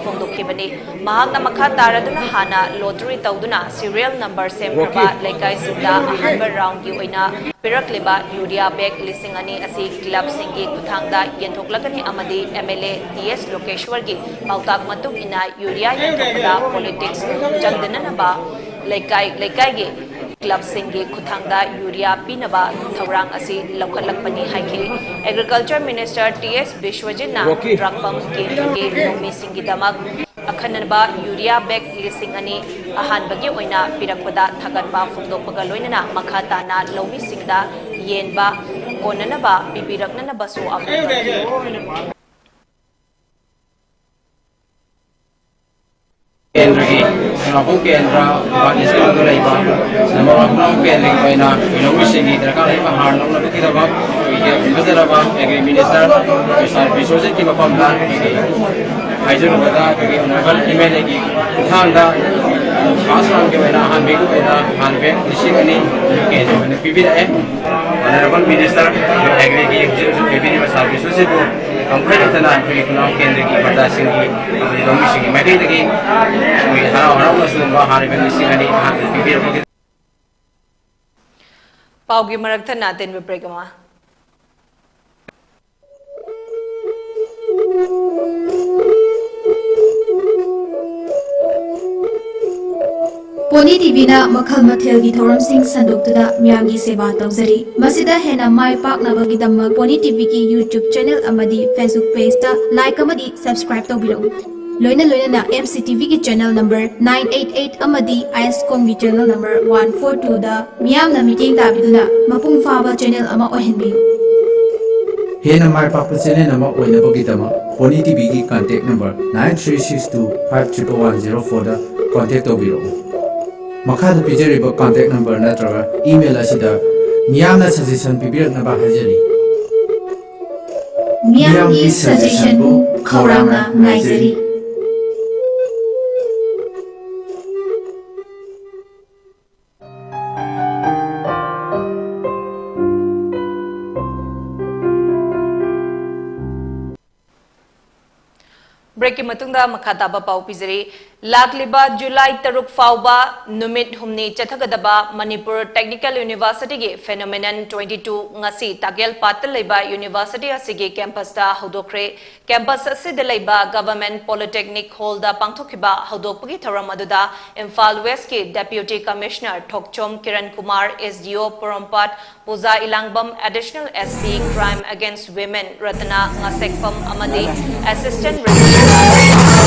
ꯐꯣꯡꯗꯣꯛꯈꯤꯕꯅꯤ꯫ ꯃꯍꯥꯛꯅ ꯃꯈꯥ ꯇꯥꯔꯗꯨꯅ ꯍꯥꯟꯅ lottery ꯇꯧꯗꯨꯅ serial number ꯁꯦꯝꯈ꯭ꯔꯕ ꯂꯩꯀꯥꯏꯁꯤꯡꯗ ꯑꯍꯥꯟꯕ roundꯒꯤ ꯑꯣꯏꯅ ꯄꯤꯔꯛꯂꯤꯕ ꯌꯨꯔꯤꯌꯥ ꯕꯦꯒ ꯂꯤꯁꯤꯡ ꯑꯅꯤ ꯑꯁꯤ ꯀ꯭ꯂꯕꯁꯤꯡꯒꯤ ꯈꯨꯠꯊꯥꯡꯗ ꯌꯦꯟꯊꯣꯛꯂꯒꯅꯤ ꯑꯃꯗꯤ ꯑꯦꯝ ꯑꯦꯜ ꯑꯦ ꯇꯤ ꯑꯦꯁ ꯂꯣꯀꯦꯁ꯭ꯋꯔꯒꯤ ꯄꯥꯎꯇꯥꯛ ꯃꯇꯨꯡ ꯏꯟꯅ ꯌꯨꯔꯤꯌꯥ ꯌꯦꯟꯊꯣꯛꯄꯗ politics ꯆꯪꯗꯅꯅꯕ ꯂꯩꯀꯥꯏ ꯂꯩꯀꯥꯏꯒꯤ ꯀ꯭ꯂꯕꯁꯤꯡꯒꯤ ꯈꯨꯠꯊꯥꯡꯗ ꯌꯨꯔꯤꯌꯥ ꯄꯤꯅꯕ ꯊꯧꯔꯥꯡ ꯑꯁꯤ ꯂꯧꯈꯠꯂꯛꯄꯅꯤ ꯍꯥꯏꯈꯤ꯫ Agriculture Minister ꯇꯤ ꯑꯦꯁ ꯕꯤꯁ꯭ꯋꯖꯤꯠꯅ ꯔꯣꯀꯤ꯫ ꯗ꯭ꯔꯥꯛꯄꯝ ꯀꯦꯟꯗ꯭ꯔꯒꯤ ꯂꯧꯃꯤꯁꯤꯡꯒꯤꯗꯃꯛ ꯑꯈꯟꯅꯕ ꯌꯨꯔꯤꯌꯥ ꯕꯦꯒ ꯂꯤꯁꯤꯡ ꯑꯅꯤ ꯑꯍꯥꯟꯕꯒꯤ ꯑꯣꯏꯅ ꯄꯤꯔꯛꯄꯗ ꯊꯥꯒꯠꯄ ꯐꯣꯡꯗꯣꯛꯄꯒ ꯂꯣꯏꯅꯅ ꯃꯈꯥ ꯇꯥꯅ ꯂꯧꯃꯤꯁꯤꯡꯗ ꯌꯦꯟꯕ ꯀꯣꯟꯅꯅꯕ ꯄꯤꯕꯤꯔꯛꯅꯅꯕꯁꯨ ꯑꯥꯍ꯭ꯋꯥꯟ ꯇꯧꯈꯤ꯫ ꯀꯦꯟꯗ꯭ꯔꯒꯤ ꯈꯨꯟꯗ꯭ꯔꯥꯛꯄꯝ ꯀꯦꯟꯗ꯭ꯔ ꯕ꯭ꯔꯥꯟꯁ ꯀꯩꯅꯣꯗ ꯂꯩꯕ ꯅꯝꯕꯔ ꯋꯥꯟ ꯈꯨꯟꯗ꯭ꯔꯥꯛꯄꯝ ꯀꯦꯟꯗ꯭ꯔꯒꯤ ꯑꯣꯏꯅ ꯑꯩꯈꯣꯏ ꯂꯧꯃꯤꯁꯤꯡꯒꯤ ꯗꯔꯀꯥꯔ ꯂꯩꯕ ꯍꯥꯔ ꯂꯧꯅꯕꯒꯤꯗꯃꯛ ꯑꯩꯈꯣꯏꯒꯤ ꯈꯪꯖꯔꯕ Agri Minister Mister ꯕꯤꯁ꯭ꯋꯖꯤꯠꯀꯤ ꯃꯐꯝꯗ ꯑꯩꯈꯣꯏꯒꯤ ꯍꯥꯏꯖꯔꯨꯕꯗ ꯑꯩꯈꯣꯏꯒꯤ Honourable ꯑꯦꯝ ꯑꯦꯜ ꯑꯦꯒꯤ ꯈꯨꯠꯊꯥꯡꯗ first roundꯒꯤ ꯑꯣꯏꯅ ꯑꯍꯥꯟꯕꯒꯤ ꯑꯣꯏꯅ ꯍꯥꯔ ꯕꯦꯒ ꯂꯤꯁꯤꯡ ꯑꯅꯤ ꯀꯦꯟꯗ꯭ꯔ ꯑꯣꯏꯅ ꯄꯤꯕꯤꯔꯛꯑꯦ꯫ Honourable Minister Agriꯒꯤ ꯍꯧꯖꯤꯛ ꯍꯧꯖꯤꯛ ꯄꯤꯕꯤꯔꯤꯕ service ꯑꯁꯤꯕꯨ ꯑꯃꯨꯛ ꯍꯟꯅ ꯑꯩꯈꯣꯏꯒꯤ ꯈꯨꯟꯗ꯭ꯔꯥꯛꯄꯝ ꯀꯦꯟꯗ꯭ꯔꯒꯤ ꯄ꯭ꯔꯖꯥꯁꯤꯡꯒꯤ ꯑꯃꯗꯤ ꯂꯧꯃꯤꯁꯤꯡꯒꯤ ꯃꯥꯏꯀꯩꯗꯒꯤ ꯑꯩꯈꯣꯏꯒꯤ ꯍꯔꯥꯎ ꯍꯔꯥꯎꯅ ꯁꯤꯒꯨꯝꯕ ꯍꯥꯔ ꯕꯦꯒ ꯂꯤꯁꯤꯡ ꯑꯅꯤ ꯑꯍꯥꯟꯕꯗ ꯄꯤꯕꯤꯔꯛꯄꯒꯤ ꯄꯥꯎꯒꯤ ꯃꯔꯛ ꯊꯠꯅ ꯑꯇꯦꯟꯕ break ꯑꯃ꯫ ꯄꯣꯅꯤ ꯇꯤꯚꯤꯅ ꯃꯈꯜ ꯃꯊꯦꯜꯒꯤ ꯊꯧꯔꯝꯁꯤꯡ ꯁꯟꯗꯣꯛꯇꯨꯅ ꯃꯤꯌꯥꯝꯒꯤ ꯁꯦꯕꯥ ꯇꯧꯖꯔꯤ꯫ ꯃꯁꯤꯗ ꯍꯦꯟꯅ ꯃꯥꯏ ꯄꯥꯛꯅꯕꯒꯤꯗꯃꯛ ꯄꯣꯅꯤ ꯇꯤꯚꯤꯒꯤ YouTube ꯆꯦꯅꯦꯜ ꯑꯃꯗꯤ Facebook ꯄꯦꯖꯇ ꯂꯥꯏꯛ ꯑꯃꯗꯤ ꯁꯕꯁꯀ꯭ꯔꯥꯏꯕ ꯇꯧꯕꯤꯔꯛꯎ꯫ ꯂꯣꯏꯅ ꯂꯣꯏꯅꯅ ꯑꯦꯝ ꯁꯤ ꯇꯤꯚꯤꯒꯤ channel number nine eight eight ꯑꯃꯗꯤ ꯑꯥꯏ ꯑꯦꯁ ꯀꯣꯝꯒꯤ ꯆꯦꯅꯦꯜ ꯅꯝꯕꯔ ꯋꯥꯟ ꯐꯣꯔ ꯇꯨꯗ ꯃꯤꯌꯥꯝꯅ ꯃꯤꯠꯌꯦꯡ ꯇꯥꯕꯤꯗꯨꯅ ꯃꯄꯨꯡ ꯐꯥꯕ ꯆꯦꯅꯦꯜ ꯑꯃ ꯑꯣꯏꯍꯟꯕꯤꯌꯨ꯫ ꯍꯦꯟꯅ ꯃꯥꯏ ꯄꯥꯛꯄ ꯆꯦꯅꯦꯜ ꯑꯃ ꯑꯣꯏꯅꯕꯒꯤꯗꯃꯛ ꯄꯣꯅꯤ ꯇꯤꯚꯤꯒꯤ contact number nine three six two five triple one zero ꯐꯣꯔꯗ ꯀꯟꯇꯦꯛ ꯇꯧꯕꯤꯔꯛꯎ꯫ ꯃꯈꯥꯗ ꯄꯤꯖꯔꯤꯕ ꯀꯟꯇꯦꯛ ꯅꯝꯕꯔ ꯅꯠꯇ꯭ꯔꯒ ꯏꯃꯦꯜ ꯑꯁꯤꯗ ꯃꯤꯌꯥꯝꯅ ꯁꯖꯦꯁꯟ ꯄꯤꯕꯤꯔꯛꯅꯕ ꯍꯥꯏꯖꯔꯤ꯫ ꯃꯤꯌꯥꯝꯒꯤ ꯁꯖꯦꯁꯟꯕꯨ ꯈꯧꯔꯥꯡꯅ ꯉꯥꯏꯖꯔꯤ꯫ ꯕ꯭ꯔꯦꯛꯀꯤ ꯃꯇꯨꯡꯗ ꯃꯈꯥ ꯇꯥꯕ ꯄꯥꯎ ꯄꯤꯖꯔꯤ꯫ ꯂꯥꯛꯂꯤꯕ ꯖꯨꯂꯥꯏ ꯇꯔꯨꯛ ꯐꯥꯎꯕ ꯅꯨꯃꯤꯠ ꯍꯨꯝꯅꯤ ꯆꯠꯊꯒꯗꯕ ꯃꯅꯤꯄꯨꯔ ꯇꯦꯛꯅꯤꯀꯦꯜ ꯌꯨꯅꯤꯚꯔꯁꯤꯇꯤꯒꯤ ꯐꯦꯅꯣꯃꯦꯅꯟ ꯇ꯭ꯋꯦꯟꯇꯤ ꯇꯨ ꯉꯁꯤ ꯇꯥꯒꯦꯜ ꯄꯥꯠꯇ ꯂꯩꯕ ꯌꯨꯅꯤꯚꯔꯁꯤꯇꯤ ꯑꯁꯤꯒꯤ ꯀꯦꯝꯄꯁꯇ ꯍꯧꯗꯣꯛꯈ꯭ꯔꯦ꯫ ꯀꯦꯝꯄꯁ ꯑꯁꯤꯗ ꯂꯩꯕ ꯒꯚꯔꯟꯃꯦꯟꯠ ꯄꯣꯂꯤꯇꯦꯛꯅꯤꯛ ꯍꯣꯜꯗ ꯄꯥꯡꯊꯣꯛꯈꯤꯕ ꯍꯧꯗꯣꯛꯄꯒꯤ ꯊꯧꯔꯝ ꯑꯗꯨꯗ ꯏꯝꯐꯥꯜ ꯋꯦꯁ꯭ꯠꯀꯤ deputy commissioner Thokchom Kiran Kumar, S D O Porompat Puja Elangbam, additional S P crime against women Ratna Ngasepam ꯑꯃꯗꯤ ꯑꯦꯁꯤꯁ꯭ꯇꯦꯟꯠ ꯔꯦꯖꯤꯁ꯭ꯇ꯭ꯔꯥꯔ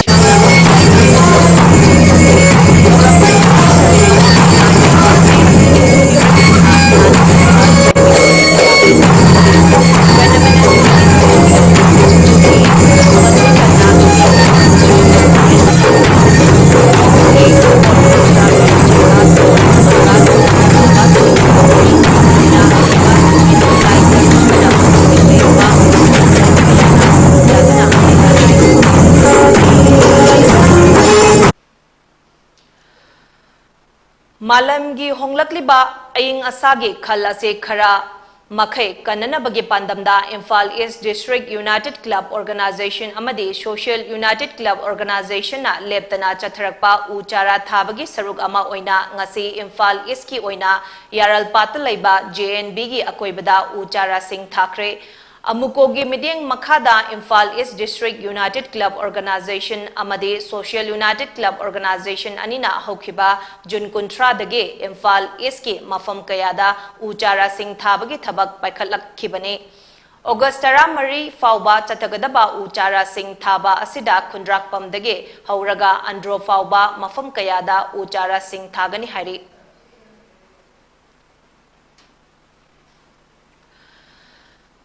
ꯃꯥꯂꯦꯝꯒꯤ ꯍꯣꯡꯂꯛꯂꯤꯕ ꯑꯏꯪ ꯑꯁꯥꯒꯤ ꯈꯜ ꯑꯁꯤ ꯈꯔ ꯃꯈꯩ ꯀꯟꯅꯅꯕꯒꯤ ꯄꯥꯟꯗꯝꯗ Imphal east district united club organisation ꯑꯃꯗꯤ ꯁꯣꯁꯤꯌꯦꯜ ꯌꯨꯅꯥꯏꯇꯦꯗ ꯀ꯭ꯂꯕ ꯑꯣꯔꯒꯅꯥꯏꯖꯦꯁꯟꯅ ꯂꯦꯞꯇꯅ ꯆꯠꯊꯔꯛꯄ ꯎ ꯆꯥꯔꯥ ꯊꯥꯕꯒꯤ ꯁꯔꯨꯛ ꯑꯃ ꯑꯣꯏꯅ ꯉꯁꯤ ꯏꯝꯐꯥꯜ ꯏꯁ꯭ꯠꯀꯤ ꯑꯣꯏꯅ ꯌꯥꯔꯜꯄꯥꯠꯇ ꯂꯩꯕ ꯖꯦ ꯑꯦꯟ ꯕꯤꯒꯤ ꯑꯀꯣꯏꯕꯗ ꯎ ꯆꯥꯔꯥꯁꯤꯡ ꯊꯥꯈ꯭ꯔꯦ꯫ ꯑꯃꯨꯀꯣꯒꯤ ꯃꯤꯠꯌꯦꯡ ꯃꯈꯥꯗ ꯏꯝꯐꯥꯜ ꯏꯁ ꯗꯤꯁꯇ꯭ꯔꯤꯛ ꯌꯨꯅꯥꯏꯇꯦꯗ ꯀ꯭ꯂꯕ ꯑꯣꯔꯒꯅꯥꯏꯖꯦꯁꯟ ꯑꯃꯗꯤ ꯁꯣꯁꯤꯌꯦꯜ ꯌꯨꯅꯥꯏꯇꯦꯗ ꯀ꯭ꯂꯕ ꯑꯣꯔꯒꯅꯥꯏꯖꯦꯁꯟ ꯑꯅꯤꯅ ꯍꯧꯈꯤꯕ ꯖꯨꯟ ꯀꯨꯟꯊ꯭ꯔꯥꯗꯒꯤ ꯏꯝꯐꯥꯜ ꯏꯁꯀꯤ ꯃꯐꯝ ꯀꯌꯥꯗ ꯎ ꯆꯥꯔꯥꯁꯤꯡ ꯊꯥꯕꯒꯤ ꯊꯕꯛ ꯄꯥꯏꯈꯠꯂꯛꯈꯤꯕꯅꯤ꯫ ꯑꯣꯒꯁ ꯇꯔꯥꯃꯔꯤ ꯐꯥꯎꯕ ꯆꯠꯊꯒꯗꯕ ꯎ ꯆꯥꯔꯥꯁꯤꯡ ꯊꯥꯕ ꯑꯁꯤꯗ ꯈꯨꯟꯗ꯭ꯔꯥꯛꯄꯝꯗꯒꯤ ꯍꯧꯔꯒ ꯑꯟꯗ꯭ꯔꯣ ꯐꯥꯎꯕ ꯃꯐꯝ ꯀꯌꯥꯗ ꯎ ꯆꯥꯔꯥꯁꯤꯡ ꯊꯥꯒꯅꯤ ꯍꯥꯏꯔꯤ꯫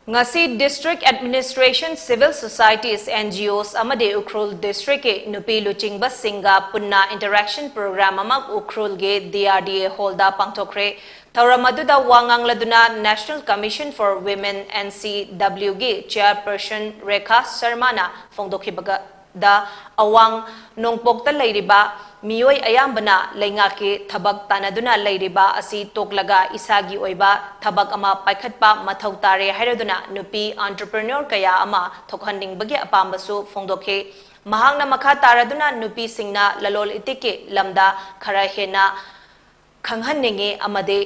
ꯉꯁꯤ District Administration, Civil Societies, N G Os ꯑꯃꯗꯤ ꯎꯈ꯭ꯔꯨꯜ ꯗꯤꯁꯇ꯭ꯔꯤꯛꯀꯤ ꯅꯨꯄꯤ ꯂꯨꯆꯤꯡꯕꯁꯤꯡꯒ ꯄꯨꯟꯅ interaction program ꯑꯃ ꯎꯈ꯭ꯔꯨꯜꯒꯤ D R D A ꯍꯣꯜꯗ ꯄꯥꯡꯊꯣꯛꯈ꯭ꯔꯦ꯫ ꯊꯧꯔꯝ ꯑꯗꯨꯗ ꯋꯥ ꯉꯥꯡꯂꯗꯨꯅ National Commission for Women, N C W ꯒꯤ chairperson ꯔꯦꯈꯥ ꯁꯔꯃꯥꯅ ꯐꯣꯡꯗꯣꯛꯈꯤꯕꯗ, ꯑꯋꯥꯡ ꯅꯣꯡꯄꯣꯛꯇ ꯂꯩꯔꯤꯕ ꯃꯤꯑꯣꯏ ꯑꯌꯥꯝꯕꯅ ꯂꯩꯉꯥꯛꯀꯤ ꯊꯕꯛ ꯇꯥꯟꯅꯗꯨꯅ ꯂꯩꯔꯤꯕ ꯑꯁꯤ ꯇꯣꯛꯂꯒ ꯏꯁꯥꯒꯤ ꯑꯣꯏꯕ ꯊꯕꯛ ꯑꯃ ꯄꯥꯏꯈꯠꯄ ꯃꯊꯧ ꯇꯥꯔꯦ ꯍꯥꯏꯔꯗꯨꯅ ꯅꯨꯄꯤ entrepreneur ꯀꯌꯥ ꯑꯃ ꯊꯣꯛꯍꯟꯅꯤꯡꯕꯒꯤ ꯑꯄꯥꯝꯕꯁꯨ ꯐꯣꯡꯗꯣꯛꯈꯤ꯫ ꯃꯍꯥꯛꯅ ꯃꯈꯥ ꯇꯥꯔꯗꯨꯅ ꯅꯨꯄꯤꯁꯤꯡꯅ ꯂꯂꯣꯜ ꯏꯇꯤꯛꯀꯤ ꯂꯝꯗ ꯈꯔ ꯍꯦꯟꯅ ꯈꯪꯍꯟꯅꯤꯡꯏ ꯑꯃꯗꯤ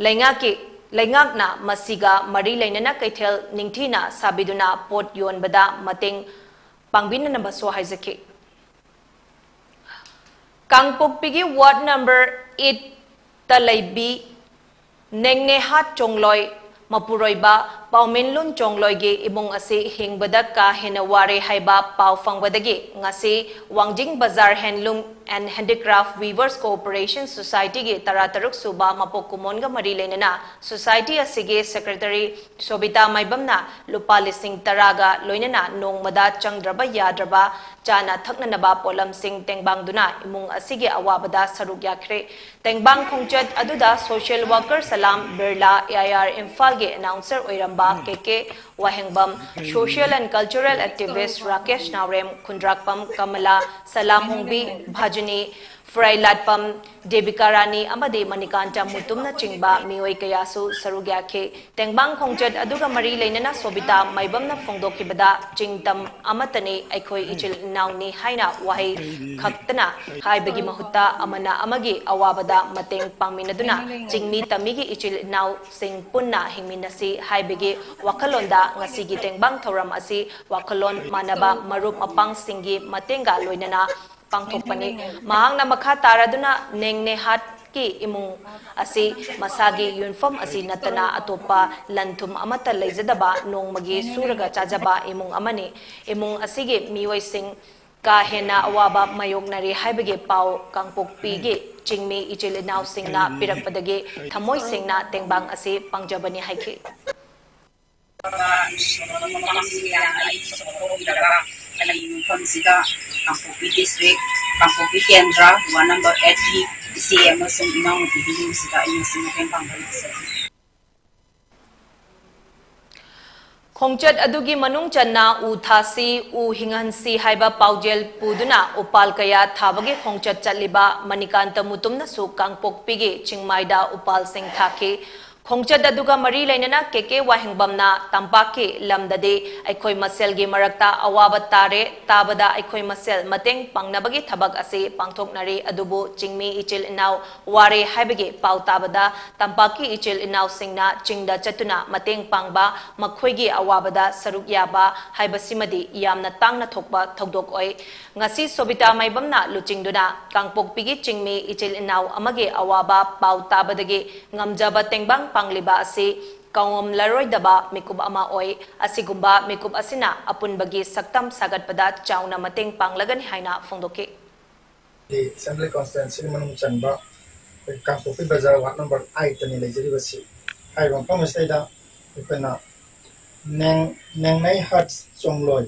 ꯂꯩꯉꯥꯛꯀꯤ, ꯂꯩꯉꯥꯛꯅ ꯃꯁꯤꯒ ꯃꯔꯤ ꯂꯩꯅꯅ ꯀꯩꯊꯦꯜ ꯅꯤꯡꯊꯤꯅ ꯁꯥꯕꯤꯗꯨꯅ ꯄꯣꯠ ꯌꯣꯟꯕꯗ ꯃꯇꯦꯡ ꯄꯥꯡꯕꯤꯅꯅꯕꯁꯨ ꯍꯥꯏꯖꯈꯤ꯫ ꯀꯥꯡꯄꯣꯛꯄꯤꯒꯤ ward number eight ꯇ ꯂꯩꯕꯤ ꯅꯦꯡꯅꯦꯍꯥ ꯆꯣꯡꯂꯣꯏ ꯃꯄꯨꯔꯣꯏꯕ ꯄꯥꯎꯃꯤꯟꯂꯨꯟ ꯆꯣꯡꯂꯣꯏꯒꯤ ꯏꯃꯨꯡ ꯑꯁꯤ ꯍꯤꯡꯕꯗ ꯀꯥ ꯍꯦꯟꯅ ꯋꯥꯔꯦ ꯍꯥꯏꯕ ꯄꯥꯎ ꯐꯪꯕꯗꯒꯤ ꯉꯁꯤ ꯋꯥꯡꯖꯤꯡ ꯕꯖꯥꯔ Handloom and Handicraft Weavers Cooperation Society ꯒꯤ ꯇꯔꯥꯇꯔꯨꯛ ꯁꯨꯕ ꯃꯄꯣꯛ ꯀꯨꯝꯑꯣꯟꯒ ꯃꯔꯤ ꯂꯩꯅꯅ society ꯑꯁꯤꯒꯤ secretary ꯁꯣꯕꯤꯇꯥ ꯃꯥꯏꯕꯝꯅ ꯂꯨꯄꯥ ꯂꯤꯁꯤꯡ ꯇꯔꯥꯒ ꯂꯣꯏꯅꯅ ꯅꯣꯡꯃꯗ ꯆꯪꯗ꯭ꯔꯕ ꯌꯥꯗ꯭ꯔꯕ ꯆꯥꯅ ꯊꯛꯅꯅꯕ ꯄꯣꯠꯂꯝꯁꯤꯡ ꯇꯦꯡꯕꯥꯡꯗꯨꯅ ꯏꯃꯨꯡ ꯑꯁꯤꯒꯤ ꯑꯋꯥꯕꯗ ꯁꯔꯨꯛ ꯌꯥꯈ꯭ꯔꯦ꯫ ꯇꯦꯡꯕꯥꯡ ꯈꯣꯡꯆꯠ ꯑꯗꯨꯗ social worker Salam Birla, A I R ꯏꯝꯐꯥꯜꯒꯤ announcer ꯑꯣꯏꯔꯝꯕ ꯀꯦ ꯀꯦ ꯋꯥꯍꯦꯡꯕꯝ, social and cultural activist Rakesh ꯅꯥꯎꯔꯦꯝ, ꯈꯨꯟꯗ꯭ꯔꯥꯛꯄꯝ ꯀꯃꯂꯥ, ꯁꯂꯥꯝ ꯍꯣꯡꯕꯤ ꯚꯥꯖꯤꯅꯤ, ꯐꯨꯔꯥꯏꯂꯥꯠꯄꯝ ꯗꯦꯕꯤꯀꯥ ꯔꯥꯅꯤ ꯑꯃꯗꯤ ꯃꯅꯤꯀꯥꯟꯇ ꯃꯨꯇꯨꯝꯅꯆꯤꯡꯕ ꯃꯤꯑꯣꯏ ꯀꯌꯥꯁꯨ ꯁꯔꯨꯛ ꯌꯥꯈꯤ꯫ ꯇꯦꯡꯕꯥꯡ ꯈꯣꯡꯆꯠ ꯑꯗꯨꯒ ꯃꯔꯤ ꯂꯩꯅꯅ ꯁꯣꯕꯤꯇꯥ ꯃꯥꯏꯕꯝꯅ ꯐꯣꯡꯗꯣꯛꯈꯤꯕꯗ, ꯆꯤꯡꯇꯝ ꯑꯃꯠꯇꯅꯤ, ꯑꯩꯈꯣꯏ ꯏꯆꯤꯜ ꯏꯅꯥꯎꯅꯤ ꯍꯥꯏꯅ ꯋꯥꯍꯩ ꯈꯛꯇꯅ ꯍꯥꯏꯕꯒꯤ ꯃꯍꯨꯠꯇ ꯑꯃꯅ ꯑꯃꯒꯤ ꯑꯋꯥꯕꯗ ꯃꯇꯦꯡ ꯄꯥꯡꯃꯤꯟꯅꯗꯨꯅ ꯆꯤꯡꯃꯤ ꯇꯝꯃꯤꯒꯤ ꯏꯆꯤꯜ ꯏꯅꯥꯎꯁꯤꯡ ꯄꯨꯟꯅ ꯍꯤꯡꯃꯤꯟꯅꯁꯤ ꯍꯥꯏꯕꯒꯤ ꯋꯥꯈꯜꯂꯣꯟꯗ ꯉꯁꯤꯒꯤ ꯇꯦꯡꯕꯥꯡ ꯊꯧꯔꯝ ꯑꯁꯤ ꯋꯥꯈꯜꯂꯣꯟ ꯃꯥꯟꯅꯕ ꯃꯔꯨꯞ ꯃꯄꯥꯡꯁꯤꯡꯒꯤ ꯃꯇꯦꯡꯒ ꯂꯣꯏꯅꯅ ꯄꯥꯡꯊꯣꯛꯄꯅꯤ꯫ ꯃꯍꯥꯛꯅ ꯃꯈꯥ ꯇꯥꯔꯗꯨꯅ ꯅꯦꯡ ꯅꯦꯍꯥꯠꯀꯤ ꯏꯃꯨꯡ ꯑꯁꯤ ꯃꯁꯥꯒꯤ ꯌꯨꯝꯐꯝ ꯑꯁꯤ ꯅꯠꯇꯅ ꯑꯇꯣꯞꯄ ꯂꯟ ꯊꯨꯝ ꯑꯃꯠꯇ ꯂꯩꯖꯗꯕ ꯅꯣꯡꯃꯒꯤ ꯁꯨꯔꯒ ꯆꯥꯖꯕ ꯏꯃꯨꯡ ꯑꯃꯅꯤ꯫ ꯏꯃꯨꯡ ꯑꯁꯤꯒꯤ ꯃꯤꯑꯣꯏꯁꯤꯡ ꯀꯥ ꯍꯦꯟꯅ ꯑꯋꯥꯕ ꯃꯥꯌꯣꯛꯅꯔꯤ ꯍꯥꯏꯕꯒꯤ ꯄꯥꯎ ꯀꯥꯡꯄꯣꯛꯄꯤꯒꯤ ꯆꯤꯡꯃꯤ ꯏꯆꯤꯜ ꯏꯅꯥꯎꯁꯤꯡꯅ ꯄꯤꯔꯛꯄꯗꯒꯤ ꯊꯃꯣꯏ ꯁꯦꯡꯅ ꯇꯦꯡꯕꯥꯡ ꯑꯁꯤ ꯄꯥꯡꯖꯕꯅꯤ ꯍꯥꯏꯈꯤ꯫ ꯃꯐꯝꯁꯤꯗ ꯀꯥꯡꯄꯣꯛꯄꯤ ꯗꯤꯁꯇ꯭ꯔꯤꯛ, ꯀꯥꯡꯄꯣꯛꯄꯤ ꯀꯦꯟꯗ꯭ꯔ, ꯋꯥꯔꯗ ꯅꯝꯕꯔ ꯑꯦꯠꯀꯤ ꯏꯆꯦ ꯑꯃꯁꯨꯡ ꯏꯅꯥꯎꯅꯨꯄꯤꯒꯤ ꯌꯨꯝꯁꯤꯗ ꯑꯩ ꯉꯁꯤ ꯃꯇꯦꯡ ꯄꯥꯡꯕ ꯂꯥꯛꯆꯕꯅꯤ꯫ ꯈꯣꯡꯆꯠ ꯑꯗꯨꯒꯤ ꯃꯅꯨꯡ ꯆꯟꯅ ꯎ ꯊꯥꯁꯤ, ꯎ ꯍꯤꯡꯍꯟꯁꯤ ꯍꯥꯏꯕ ꯄꯥꯎꯖꯦꯜ ꯄꯨꯗꯨꯅ ꯎꯄꯥꯜ ꯀꯌꯥ ꯊꯥꯕꯒꯤ ꯈꯣꯡꯆꯠ ꯆꯠꯂꯤꯕ ꯃꯅꯤꯀꯥꯟꯇ ꯃꯨꯇꯨꯝꯅꯁꯨ ꯀꯥꯡꯄꯣꯛꯄꯤꯒꯤ ꯆꯤꯡꯃꯥꯏꯗ ꯎꯄꯥꯜꯁꯤꯡ ꯊꯥꯈꯤ꯫ ꯈꯣꯡꯆꯠ ꯑꯗꯨꯒ ꯃꯔꯤ ꯂꯩꯅꯅ ꯀꯦ ꯀꯦ ꯋꯥꯍꯦꯡꯕꯝꯅ ꯇꯝꯄꯥꯛꯀꯤ ꯂꯝꯗꯗꯤ ꯑꯩꯈꯣꯏ ꯃꯁꯦꯜꯒꯤ ꯃꯔꯛꯇ ꯑꯋꯥꯕ ꯇꯥꯔꯦ, ꯇꯥꯕꯗ ꯑꯩꯈꯣꯏ ꯃꯁꯦꯜ ꯃꯇꯦꯡ ꯄꯥꯡꯅꯕꯒꯤ ꯊꯕꯛ ꯑꯁꯤ ꯄꯥꯡꯊꯣꯛꯅꯔꯤ, ꯑꯗꯨꯕꯨ ꯆꯤꯡꯃꯤ ꯏꯆꯤꯜ ꯏꯅꯥꯎ ꯋꯥꯔꯦ ꯍꯥꯏꯕꯒꯤ ꯄꯥꯎ ꯇꯥꯕꯗ ꯇꯝꯄꯥꯛꯀꯤ ꯏꯆꯤꯜ ꯏꯅꯥꯎꯁꯤꯡꯅ ꯆꯤꯡꯗ ꯆꯠꯇꯨꯅ ꯃꯇꯦꯡ ꯄꯥꯡꯕ, ꯃꯈꯣꯏꯒꯤ ꯑꯋꯥꯕꯗ ꯁꯔꯨꯛ ꯌꯥꯕ ꯍꯥꯏꯕꯁꯤꯃꯗꯤ ꯌꯥꯝꯅ ꯇꯥꯡꯅ ꯊꯣꯛꯄ ꯊꯧꯗꯣꯛ ꯑꯣꯏ꯫ ꯉꯁꯤ ꯁꯣꯕꯤꯇꯥ ꯃꯥꯏꯕꯝꯅ ꯂꯨꯆꯤꯡꯗꯨꯅ ꯀꯥꯡꯄꯣꯛꯄꯤꯒꯤ ꯆꯤꯡꯃꯤ ꯏꯆꯤꯜ ꯏꯅꯥꯎ ꯑꯃꯒꯤ ꯑꯋꯥꯕ ꯄꯥꯎ ꯇꯥꯕꯗꯒꯤ ꯉꯝꯖꯕ ꯇꯦꯡꯕꯥꯡ ꯄꯥꯡꯂꯤꯕ ꯑꯁꯤ ꯀꯥꯎꯉꯝꯂꯔꯣꯏꯗꯕ ꯃꯤꯀꯨꯞ ꯑꯃ ꯑꯣꯏ꯫ ꯑꯁꯤꯒꯨꯝꯕ ꯃꯤꯀꯨꯞ ꯑꯁꯤꯅ ꯑꯄꯨꯟꯕꯒꯤ ꯁꯛꯇꯝ ꯁꯥꯒꯠꯄꯗ ꯆꯥꯎꯅ ꯃꯇꯦꯡ ꯄꯥꯡꯂꯒꯅꯤ ꯍꯥꯏꯅ ꯐꯣꯡꯗꯣꯛꯈꯤ꯫ ꯑꯦꯁꯦꯝꯕ꯭ꯂꯤ ꯀꯣꯟꯁꯇꯤꯇ꯭ꯋꯦꯟꯁꯤꯒꯤ ꯃꯅꯨꯡ ꯆꯟꯕ ꯑꯩꯈꯣꯏ ꯀꯥꯡꯄꯣꯛꯄꯤ ꯕꯖꯥꯔ ꯋꯥꯔꯗ ꯅꯝꯕꯔ ꯑꯥꯏꯠꯇꯅꯤ ꯂꯩꯖꯔꯤꯕꯁꯤ꯫ ꯍꯥꯏꯔꯤꯕ ꯃꯐꯝ ꯑꯁꯤꯗꯩꯗ ꯑꯩꯈꯣꯏꯅ ꯅꯦꯡ-, ꯅꯦꯡꯅꯩ ꯍꯠ ꯆꯣꯡꯂꯣꯏ,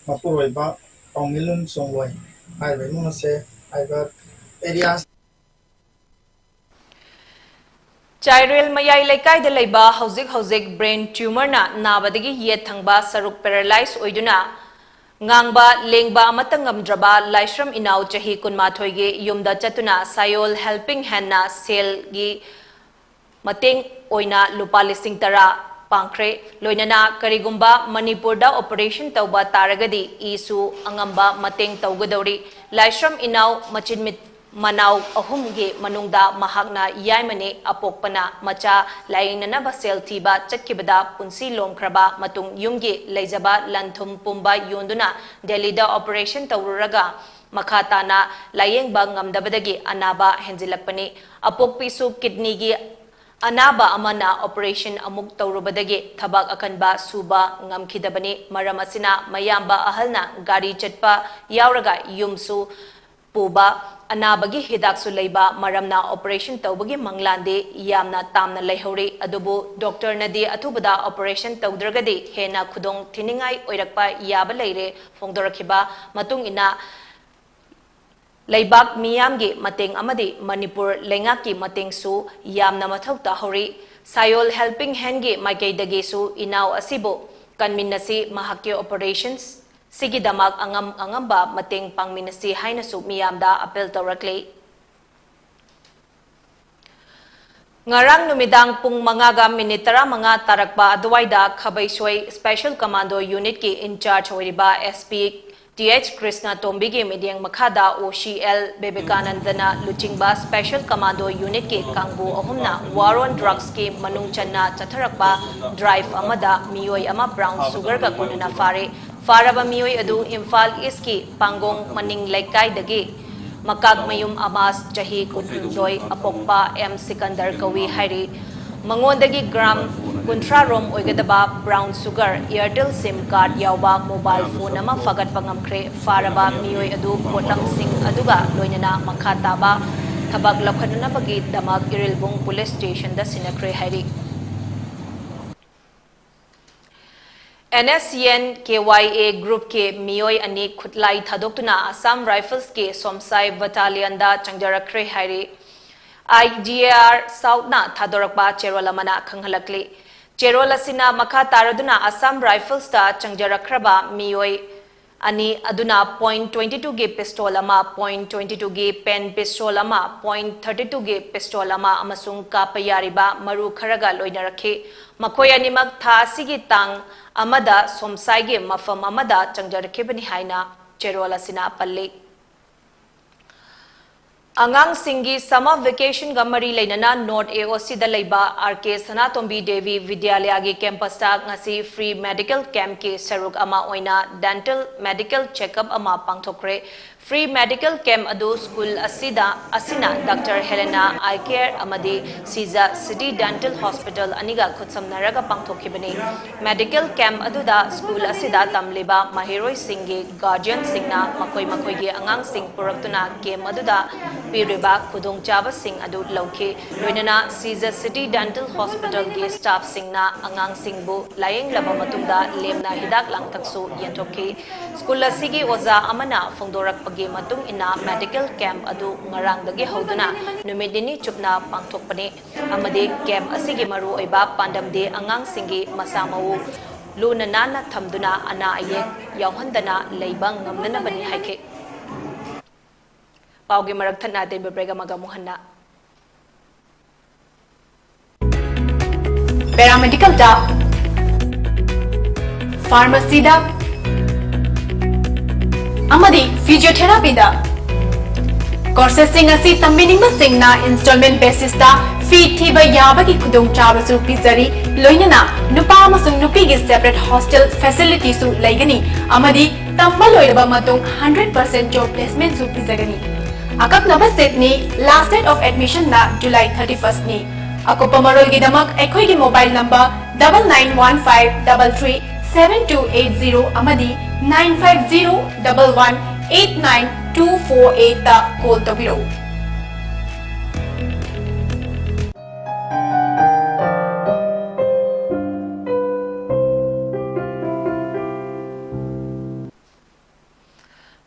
ꯃꯄꯨꯔꯣꯏꯕ ꯀꯥꯎꯃꯤꯂꯨꯟ ꯆꯣꯡꯂꯣꯏ ꯍꯥꯏꯔꯤꯕ ꯏꯃꯨꯡ ꯑꯁꯦ ꯍꯥꯏꯔꯤꯕ ꯑꯦꯔꯤꯌꯥ ꯆꯥꯏꯔꯦꯜ ꯃꯌꯥꯏ ꯂꯩꯀꯥꯏꯗ ꯂꯩꯕ ꯍꯧꯖꯤꯛ ꯍꯧꯖꯤꯛ ꯕ꯭ꯔꯦꯟ ꯇ꯭ꯌꯨꯃꯔꯅ ꯅꯥꯕꯗꯒꯤ ꯌꯦꯠ ꯊꯪꯕ ꯁꯔꯨꯛ ꯄꯦꯔꯥꯂꯥꯏꯁ ꯑꯣꯏꯗꯨꯅ ꯉꯥꯡꯕ ꯂꯦꯡꯕ ꯑꯃꯠꯇ ꯉꯝꯗ꯭ꯔꯕ ꯂꯥꯏꯁ꯭ꯔꯝ ꯏꯅꯥꯎ ꯆꯍꯤ ꯀꯨꯟꯃꯥꯊꯣꯏꯒꯤ ꯌꯨꯝꯗ ꯆꯠꯇꯨꯅ ꯁꯥꯌꯣꯜ ꯍꯦꯜꯄꯤꯡ ꯍꯦꯟꯅ ꯁꯦꯜꯒꯤ ꯃꯇꯦꯡ ꯑꯣꯏꯅ ꯂꯨꯄꯥ ꯂꯤꯁꯤꯡ ꯇꯔꯥ ꯄꯥꯡꯈ꯭ꯔꯦ꯫ ꯂꯣꯏꯅꯅ ꯀꯔꯤꯒꯨꯝꯕ ꯃꯅꯤꯄꯨꯔꯗ ꯑꯣꯄꯔꯦꯁꯟ ꯇꯧꯕ ꯇꯥꯔꯒꯗꯤ ꯏꯁꯨ ꯑꯉꯝꯕ ꯃꯇꯦꯡ ꯇꯧꯒꯗꯧꯔꯤ꯫ ꯂꯥꯏꯁ꯭ꯔꯝ ꯏꯅꯥꯎ ꯃꯆꯤꯟ ꯃꯤꯠ-, ꯃꯅꯥꯎ ꯑꯍꯨꯝꯒꯤ ꯃꯅꯨꯡꯗ ꯃꯍꯥꯛꯅ ꯌꯥꯏꯃꯅꯤ꯫ ꯑꯄꯣꯛꯄꯅ ꯃꯆꯥ ꯂꯥꯌꯦꯡꯅꯅꯕ ꯁꯦꯜ ꯊꯤꯕ ꯆꯠꯈꯤꯕꯗ ꯄꯨꯟꯁꯤ ꯂꯣꯝꯈ꯭ꯔꯕ ꯃꯇꯨꯡ ꯌꯨꯝꯒꯤ ꯂꯩꯖꯕ ꯂꯟ-ꯊꯨꯝ ꯄꯨꯝꯕ ꯌꯣꯟꯗꯨꯅ ꯗꯦꯜꯂꯤꯗ operation ꯇꯧꯔꯨꯔꯒ ꯃꯈꯥ ꯇꯥꯅ ꯂꯥꯌꯦꯡꯕ ꯉꯝꯗꯕꯗꯒꯤ ꯑꯅꯥꯕ ꯍꯦꯟꯖꯤꯜꯂꯛꯄꯅꯤ꯫ ꯑꯄꯣꯛꯄꯤꯁꯨ kidneyꯒꯤ ꯑꯅꯥꯕ ꯑꯃꯅ operation ꯑꯃꯨꯛ ꯇꯧꯔꯨꯕꯗꯒꯤ ꯊꯕꯛ ꯑꯀꯟꯕ ꯁꯨꯕ ꯉꯝꯈꯤꯗꯕꯅꯤ꯫ ꯃꯔꯝ ꯑꯁꯤꯅ ꯃꯌꯥꯝꯕ ꯑꯍꯜꯅ ꯒꯥꯔꯤ ꯆꯠꯄ ꯌꯥꯎꯔꯒ ꯌꯨꯝꯁꯨ ꯄꯨꯕ, ꯑꯅꯥꯕꯒꯤ ꯍꯤꯗꯥꯛꯁꯨ ꯂꯩꯕ ꯃꯔꯝꯅ operation ꯇꯧꯕꯒꯤ ꯃꯪꯂꯥꯟꯗꯤ ꯌꯥꯝꯅ ꯇꯥꯝꯅ ꯂꯩꯍꯧꯔꯤ꯫ ꯑꯗꯨꯕꯨ doctorꯅꯗꯤ ꯑꯊꯨꯕꯗ operation ꯇꯧꯗ꯭ꯔꯒꯗꯤ ꯍꯦꯟꯅ ꯈꯨꯗꯣꯡ ꯊꯤꯅꯤꯡꯉꯥꯏ ꯑꯣꯏꯔꯛꯄ ꯌꯥꯕ ꯂꯩꯔꯦ ꯐꯣꯡꯗꯣꯔꯛꯈꯤꯕ ꯃꯇꯨꯡ ꯏꯟꯅ ꯂꯩꯕꯥꯛ ꯃꯤꯌꯥꯝꯒꯤ ꯃꯇꯦꯡ ꯑꯃꯗꯤ ꯃꯅꯤꯄꯨꯔ ꯂꯩꯉꯥꯛꯀꯤ ꯃꯇꯦꯡꯁꯨ ꯌꯥꯝꯅ ꯃꯊꯧ ꯇꯥꯍꯧꯔꯤ꯫ ꯁꯥꯌꯣꯜ Helping Handꯒꯤ ꯃꯥꯏꯀꯩꯗꯒꯤꯁꯨ ꯏꯅꯥꯎ ꯑꯁꯤꯕꯨ ꯀꯟꯃꯤꯟꯅꯁꯤ, ꯃꯍꯥꯛꯀꯤ operations ꯁꯤꯒꯤꯗꯃꯛ ꯑꯉꯝ ꯑꯉꯝꯕ ꯃꯇꯦꯡ ꯄꯥꯡꯃꯤꯟꯅꯁꯤ ꯍꯥꯏꯅꯁꯨ ꯃꯤꯌꯥꯝꯗ appeal ꯇꯧꯔꯛꯂꯤ꯫ ꯉꯔꯥꯡ ꯅꯨꯃꯤꯗꯥꯡ ꯄꯨꯡ ꯃꯉꯥꯒ minute ꯇꯔꯥꯃꯉꯥ ꯇꯥꯔꯛꯄ ꯑꯗꯨꯋꯥꯏꯗ ꯈꯥꯕꯩꯁꯣꯏ Special Commando Unitꯀꯤ in-charge ꯑꯣꯏꯔꯤꯕ SP ꯇꯤ ꯑꯩꯆ ꯀ꯭ꯔꯤꯁꯅ ꯇꯣꯝꯕꯤꯒꯤ ꯃꯤꯠꯌꯦꯡ ꯃꯈꯥꯗ ꯑꯣ ꯁꯤ ꯑꯦꯜ ꯕꯤꯕꯦꯀꯥꯅꯟꯗꯅ ꯂꯨꯆꯤꯡꯕ Special Commando Unitꯀꯤ ꯀꯥꯡꯕꯨ ꯑꯍꯨꯝꯅ war on drugsꯀꯤ ꯃꯅꯨꯡ ꯆꯟꯅ ꯆꯠꯊꯔꯛꯄ drive ꯑꯃꯗ ꯃꯤꯑꯣꯏ ꯑꯃ brown sugarꯒ ꯀꯣꯟꯅꯅ ꯐꯥꯔꯦ꯫ ꯐꯥꯔꯕ ꯃꯤꯑꯣꯏ ꯑꯗꯨ ꯏꯝꯐꯥꯜ Eastꯀꯤ ꯄꯥꯡꯒꯣꯡ ꯃꯅꯤꯡ ꯂꯩꯀꯥꯏꯗꯒꯤ ꯃꯀꯥꯛꯃꯌꯨꯝ ꯑꯃꯥꯁ ꯆꯍꯤ ꯀꯨꯟꯍꯨꯝꯗꯣꯏ ꯑꯄꯣꯛꯄ ꯑꯦꯝ ꯁꯤꯀꯟꯗꯔ ꯀꯧꯏ ꯍꯥꯏꯔꯤ꯫ ꯃꯉꯣꯟꯗꯒꯤ gram ꯀꯨꯟꯊ꯭ꯔꯥ ꯔꯣꯝ ꯑꯣꯏꯒꯗꯕ brown sugar, Airtel SIM card ꯌꯥꯎꯕ mobile phone ꯑꯃ ꯐꯥꯒꯠꯄ ꯉꯝꯈ꯭ꯔꯦ꯫ ꯐꯥꯔꯕ ꯃꯤꯑꯣꯏ ꯑꯗꯨ ꯄꯣꯠꯂꯝꯁꯤꯡ ꯑꯗꯨꯒ ꯂꯣꯏꯅꯅ ꯃꯈꯥ ꯇꯥꯕ ꯊꯕꯛ ꯂꯧꯈꯠꯅꯅꯕꯒꯤꯗꯃꯛ ꯏꯔꯤꯜꯕꯨꯡ police stationꯗ ꯁꯤꯟꯅꯈ꯭ꯔꯦ ꯍꯥꯏꯔꯤ꯫ NSCN KYA groupꯀꯤ ꯃꯤꯑꯣꯏ ꯑꯅꯤ ꯈꯨꯠꯂꯥꯏ ꯊꯥꯗꯣꯛꯇꯨꯅ Assam Riflesꯀꯤ ꯁꯣꯝꯁꯥꯏ battalionꯗ ꯆꯪꯖꯔꯛꯈ꯭ꯔꯦ ꯍꯥꯏꯔꯤ꯫ IGAR Southꯅ ꯊꯥꯗꯣꯔꯛꯄ ꯆꯦꯔꯣꯜ ꯑꯃꯅ ꯈꯪꯍꯜꯂꯛꯂꯤ꯫ ꯆꯦꯔꯣꯜ ꯑꯁꯤꯅ ꯃꯈꯥ ꯇꯥꯔꯗꯨꯅ Assam Riflesꯇ ꯆꯪꯖꯔꯛꯈ꯭ꯔꯕ ꯃꯤꯑꯣꯏ ꯑꯅꯤ ꯑꯗꯨꯅ point twenty twoꯒꯤ pistol ꯑꯃ, point twenty twoꯒꯤ pen pistol ꯑꯃ, point thirty twoꯒꯤ pistol ꯑꯃ ꯑꯃꯁꯨꯡ ꯀꯥꯞꯄ ꯌꯥꯔꯤꯕ ꯃꯔꯨ ꯈꯔꯒ ꯂꯣꯏꯅꯔꯛꯈꯤ꯫ ꯃꯈꯣꯏ ꯑꯅꯤꯃꯛ ꯊꯥ ꯑꯁꯤꯒꯤ ꯇꯥꯡ ꯑꯃꯗ ꯁꯣꯝꯁꯥꯏꯒꯤ ꯃꯐꯝ ꯑꯃꯗ ꯆꯪꯖꯔꯛꯈꯤꯕꯅꯤ ꯍꯥꯏꯅ ꯆꯦꯔꯣꯜ ꯑꯁꯤꯅ ꯄꯜꯂꯤ꯫ ꯑꯉꯥꯡꯁꯤꯡꯒꯤ summer vacationꯒ ꯃꯔꯤ ꯂꯩꯅꯅ North AOCꯗ ꯂꯩꯕ R K Sanatombi Devi Vidyalayagꯤ campusꯇ ꯉꯁꯤ free medical campꯀꯤ ꯁꯔꯨꯛ ꯑꯃ ꯑꯣꯏꯅ dental medical checkup ꯑꯃ ꯄꯥꯡꯊꯣꯛꯈ꯭ꯔꯦ꯫ Free medical camp ꯑꯗꯨ school ꯑꯁꯤꯗ, ꯑꯁꯤꯅ Doctor Helena Eye Care ꯑꯃꯗꯤ Siza City Dental Hospital ꯑꯅꯤꯒ ꯈꯨꯠꯁꯝꯅꯔꯒ ꯄꯥꯡꯊꯣꯛꯈꯤꯕꯅꯤ꯫ Medical camp ꯑꯗꯨꯗ school ꯑꯁꯤꯗ ꯇꯝꯂꯤꯕ ꯃꯍꯩꯔꯣꯏꯁꯤꯡꯒꯤ guardianꯁꯤꯡꯅ ꯃꯈꯣꯏ ꯃꯈꯣꯏꯒꯤ ꯑꯉꯥꯡꯁꯤꯡ ꯄꯨꯔꯛꯇꯨꯅ camp ꯑꯗꯨꯗ ꯄꯤꯔꯤꯕ ꯈꯨꯗꯣꯡꯆꯥꯕꯁꯤꯡ ꯑꯗꯨ ꯂꯧꯈꯤ꯫ ꯂꯣꯏꯅꯅ Siza City Dental Hospitalꯒꯤ staffꯁꯤꯡꯅ ꯑꯉꯥꯡꯁꯤꯡꯕꯨ ꯂꯥꯌꯦꯡꯂꯕ ꯃꯇꯨꯡꯗ ꯂꯦꯝꯅ ꯍꯤꯗꯥꯛ ꯂꯥꯡꯊꯛꯁꯨ ꯌꯦꯟꯊꯣꯛꯈꯤ꯫ School ꯑꯁꯤꯒꯤ ꯑꯣꯖꯥ ꯑꯃꯅ ꯐꯣꯡꯗꯣꯔꯛꯄꯒꯤ ꯃꯇꯨꯡ ꯏꯟꯅ medical camp ꯑꯗꯨ ꯉꯔꯥꯡꯗꯒꯤ ꯍꯧꯗꯨꯅ ꯅꯨꯃꯤꯠ ꯅꯤꯅꯤ ꯆꯨꯞꯅ ꯄꯥꯡꯊꯣꯛꯄꯅꯤ ꯑꯃꯗꯤ camp ꯑꯁꯤꯒꯤ ꯃꯔꯨꯑꯣꯏꯕ ꯄꯥꯟꯗꯝꯗꯤ ꯑꯉꯥꯡꯁꯤꯡꯒꯤ ꯃꯁꯥ ꯃꯎ ꯂꯨꯅ ꯅꯥꯟꯅ ꯊꯝꯗꯨꯅ ꯑꯅꯥ ꯑꯌꯦꯛ ꯌꯥꯎꯍꯟꯗꯅ ꯂꯩꯕ ꯉꯝꯅꯅꯕꯅꯤ ꯍꯥꯏꯈꯤ꯫ ꯄꯥꯎꯒꯤ ꯃꯔꯛ ꯊꯠꯅ ꯑꯇꯦꯟꯕ break ꯑꯃꯒ ꯑꯃꯨꯛ ꯍꯟꯅ꯫ Paramedicalꯗ, pharmacyꯗ ꯑꯃꯗꯤ physiotherapyꯗ courses ꯁꯤꯡ ꯑꯁꯤ ꯇꯝꯕꯤꯅꯤꯡꯕꯁꯤꯡꯅ installment basis ꯇ fee ꯊꯤꯕ ꯌꯥꯕꯒꯤ ꯈꯨꯗꯣꯡꯆꯥꯕꯁꯨ ꯄꯤꯖꯔꯤ꯫ ꯂꯣꯏꯅꯅ ꯅꯨꯄꯥ ꯑꯃꯁꯨꯡ ꯅꯨꯄꯤꯒꯤ separate hostel facility ꯁꯨ ꯂꯩꯒꯅꯤ ꯑꯃꯗꯤ ꯇꯝꯕ ꯂꯣꯏꯔꯕ ꯃꯇꯨꯡ hundred percent job placement ꯁꯨ ꯄꯤꯖꯒꯅꯤ꯫ ꯑꯀꯛꯅꯕ seat ꯅꯤ, last date of admission ꯅ July thirty first ꯅꯤ꯫ ꯑꯀꯨꯞꯄ ꯃꯔꯣꯜꯒꯤꯗꯃꯛ ꯑꯩꯈꯣꯏꯒꯤ mobile number double nine one five double three seven two eight zero ꯑꯃꯗꯤ nine five zero double one eight nine two four eight ꯇ call ꯇꯧꯕꯤꯔꯛꯎ꯫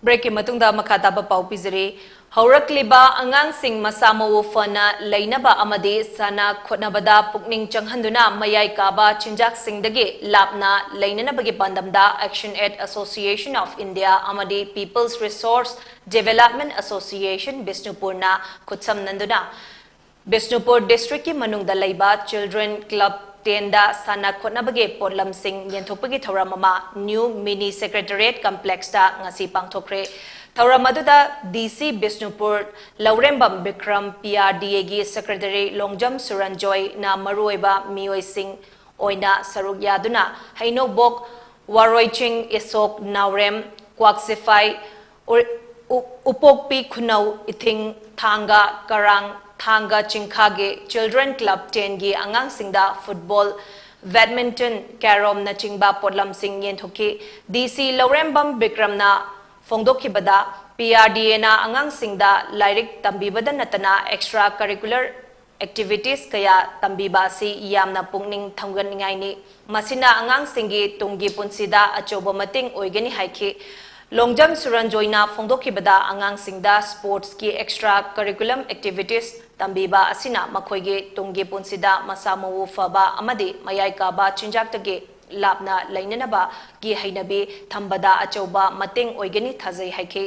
Break ꯀꯤ ꯃꯇꯨꯡꯗ ꯃꯈꯥ ꯇꯥꯕ ꯄꯥꯎ ꯄꯤꯖꯔꯤ꯫ ꯍꯧꯔꯛꯂꯤꯕ ꯑꯉꯥꯡꯁꯤꯡ ꯃꯁꯥ ꯃꯎ ꯐꯅ ꯂꯩꯅꯕ ꯑꯃꯗꯤ ꯁꯥꯟꯅ ꯈꯣꯠꯅꯕꯗ ꯄꯨꯛꯅꯤꯡ ꯆꯪꯍꯟꯗꯨꯅ ꯃꯌꯥꯏ ꯀꯥꯕ ꯆꯤꯟꯖꯥꯛꯁꯤꯡꯗꯒꯤ ꯂꯥꯞꯅ ꯂꯩꯅꯅꯕꯒꯤ ꯄꯥꯟꯗꯝꯗ Action Aid Association of India ꯑꯃꯗꯤ People's Resource Development Association ꯕꯤꯁꯅꯨꯄꯨꯔꯅ ꯈꯨꯠꯁꯝꯅꯗꯨꯅ Bishnupur district ꯀꯤ ꯃꯅꯨꯡꯗ ꯂꯩꯕ Children Club ten ꯗ ꯁꯥꯟꯅ ꯈꯣꯠꯅꯕꯒꯤ ꯄꯣꯠꯂꯝꯁꯤꯡ ꯌꯦꯟꯊꯣꯛꯄꯒꯤ ꯊꯧꯔꯝ ꯑꯃ New Mini Secretariat Complex ꯇ ꯉꯁꯤ ꯄꯥꯡꯊꯣꯛꯈ꯭ꯔꯦ꯫ ꯊꯧꯔꯝ ꯑꯗꯨꯗ D C Bishnupur Lourembam Bikram, P R D ꯑꯦꯒꯤ ꯁꯦꯀ꯭ꯔꯦꯇꯔꯤ ꯂꯣꯡꯖꯝ ꯁꯨꯔꯟꯖꯣꯏꯅ ꯃꯔꯨꯑꯣꯏꯕ ꯃꯤꯑꯣꯏꯁꯤꯡ ꯑꯣꯏꯅ ꯁꯔꯨꯛ ꯌꯥꯗꯨꯅ ꯍꯩꯅꯧꯕꯣꯛ, ꯋꯥꯔꯣꯏꯆꯤꯡ, ꯏꯁꯣꯛ, ꯅꯥꯎꯔꯦꯝ, ꯀ꯭ꯋꯥꯛꯁꯤꯐꯥꯏ, ꯎ-, ꯎ-, ꯎꯄꯣꯛꯄꯤ ꯈꯨꯅꯧ, ꯏꯊꯤꯡ, ꯊꯥꯡꯒ, ꯀꯔꯥꯡ, ꯊꯥꯡꯒ ꯆꯤꯡꯈꯥꯒꯤ Children Club ten ꯒꯤ ꯑꯉꯥꯡꯁꯤꯡꯗ football, badminton, carom ꯅꯆꯤꯡꯕ ꯄꯣꯠꯂꯝꯁꯤꯡ ꯌꯦꯟꯊꯣꯛꯈꯤ꯫ ꯗꯤ ꯁꯤ ꯂꯧꯔꯦꯝꯕꯝ ꯕꯤꯀ꯭ꯔꯝꯅ ꯐꯣꯡꯗꯣꯛꯈꯤꯕꯗ, ꯄꯤ ꯑꯥꯔ ꯗꯤ ꯑꯦꯅ ꯑꯉꯥꯡꯁꯤꯡꯗ ꯂꯥꯏꯔꯤꯛ ꯇꯝꯕꯤꯕꯗ ꯅꯠꯇꯅ extra curricular activities ꯀꯌꯥ ꯇꯝꯕꯤꯕ ꯑꯁꯤ ꯌꯥꯝꯅ ꯄꯨꯛꯅꯤꯡ ꯊꯧꯒꯠꯅꯤꯡꯉꯥꯏꯅꯤ꯫ ꯃꯁꯤꯅ ꯑꯉꯥꯡꯁꯤꯡꯒꯤ ꯇꯨꯡꯒꯤ ꯄꯨꯟꯁꯤꯗ ꯑꯆꯧꯕ ꯃꯇꯦꯡ ꯑꯣꯏꯒꯅꯤ ꯍꯥꯏꯈꯤ꯫ ꯂꯣꯡꯖꯝ ꯁꯨꯔꯟꯖꯣꯏꯅ ꯐꯣꯡꯗꯣꯛꯈꯤꯕꯗ, ꯑꯉꯥꯡꯁꯤꯡꯗ sports ꯀꯤ extra curriculum activities ꯇꯝꯕꯤꯕ ꯑꯁꯤꯅ ꯃꯈꯣꯏꯒꯤ ꯇꯨꯡꯒꯤ ꯄꯨꯟꯁꯤꯗ ꯃꯁꯥ ꯃꯎ ꯐꯕ ꯑꯃꯗꯤ ꯃꯌꯥꯏ ꯀꯥꯕ ꯆꯤꯟꯖꯥꯛꯇꯒꯤ ꯂꯥꯞꯅ ꯂꯩꯅꯅꯕꯒꯤ ꯍꯩꯅꯕꯤ ꯊꯝꯕꯗ ꯑꯆꯧꯕ ꯃꯇꯦꯡ ꯑꯣꯏꯒꯅꯤ ꯊꯥꯖꯩ ꯍꯥꯏꯈꯤ꯫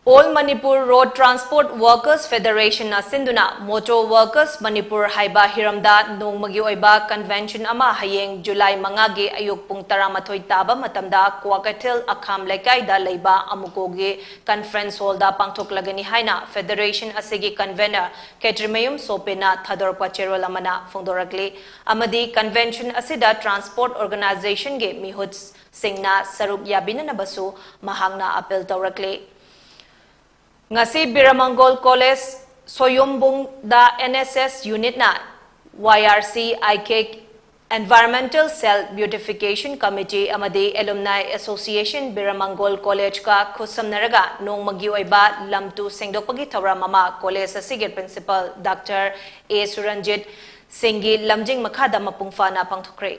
All Manipur Road Transport Workers Federation ꯅ ꯁꯤꯟꯗꯨꯅ Motor Workers Manipur ꯍꯥꯏꯕ ꯍꯤꯔꯝꯗ ꯅꯣꯡꯃꯒꯤ ꯑꯣꯏꯕ convention ꯑꯃ ꯍꯌꯦꯡ ꯖꯨꯂꯥꯏ ꯃꯉꯥꯒꯤ ꯑꯌꯨꯛ ꯄꯨꯡ ꯇꯔꯥꯃꯥꯊꯣꯏ ꯇꯥꯕ ꯃꯇꯝꯗ ꯀ꯭ꯋꯥꯀꯩꯊꯦꯜ ꯑꯈꯥꯝ ꯂꯩꯀꯥꯏꯗ ꯂꯩꯕ ꯑꯃꯨꯀꯣꯒꯤ conference hall ꯗ ꯄꯥꯡꯊꯣꯛꯂꯒꯅꯤ ꯍꯥꯏꯅ federation ꯑꯁꯤꯒꯤ convener ꯈꯦꯇ꯭ꯔꯤꯃꯌꯨꯝ ꯁꯣꯄꯦꯅ ꯊꯥꯗꯣꯔꯛꯄ ꯆꯦꯔꯣꯜ ꯑꯃꯅ ꯐꯣꯡꯗꯣꯔꯛꯂꯤ꯫ ꯑꯃꯗꯤ convention ꯑꯁꯤꯗ transport organization ꯒꯤ ꯃꯤꯍꯨꯠ ꯁꯤꯡꯅ ꯁꯔꯨꯛ ꯌꯥꯕꯤꯅꯅꯕꯁꯨ ꯃꯍꯥꯛꯅ appeal ꯇꯧꯔꯛꯂꯤ꯫ ꯉꯁꯤ ꯕꯤꯔꯃꯪꯒꯣꯜ college ꯁꯣꯌꯨꯝꯕꯨꯡꯗ N S S unit ꯅ Y R C I K Environmental Cell Beautification Committee ꯑꯃꯗꯤ Alumni Association ꯕꯤꯔꯃꯪꯒꯣꯜ ꯀꯣꯂꯦꯖꯀ ꯈꯨꯠꯁꯝꯅꯔꯒ ꯅꯣꯡꯃꯒꯤ ꯑꯣꯏꯕ ꯂꯝ ꯇꯨ ꯁꯦꯡꯗꯣꯛꯄꯒꯤ ꯊꯧꯔꯝ ꯑꯃ ꯀꯣꯂꯦꯖ ꯑꯁꯤꯒꯤ principal Doctor A ꯁꯨꯔꯟꯖꯤꯠ ꯁꯤꯡꯒꯤ ꯂꯝꯖꯤꯡ ꯃꯈꯥꯗ ꯃꯄꯨꯡ ꯐꯥꯅ ꯄꯥꯡꯊꯣꯛꯈ꯭ꯔꯦ꯫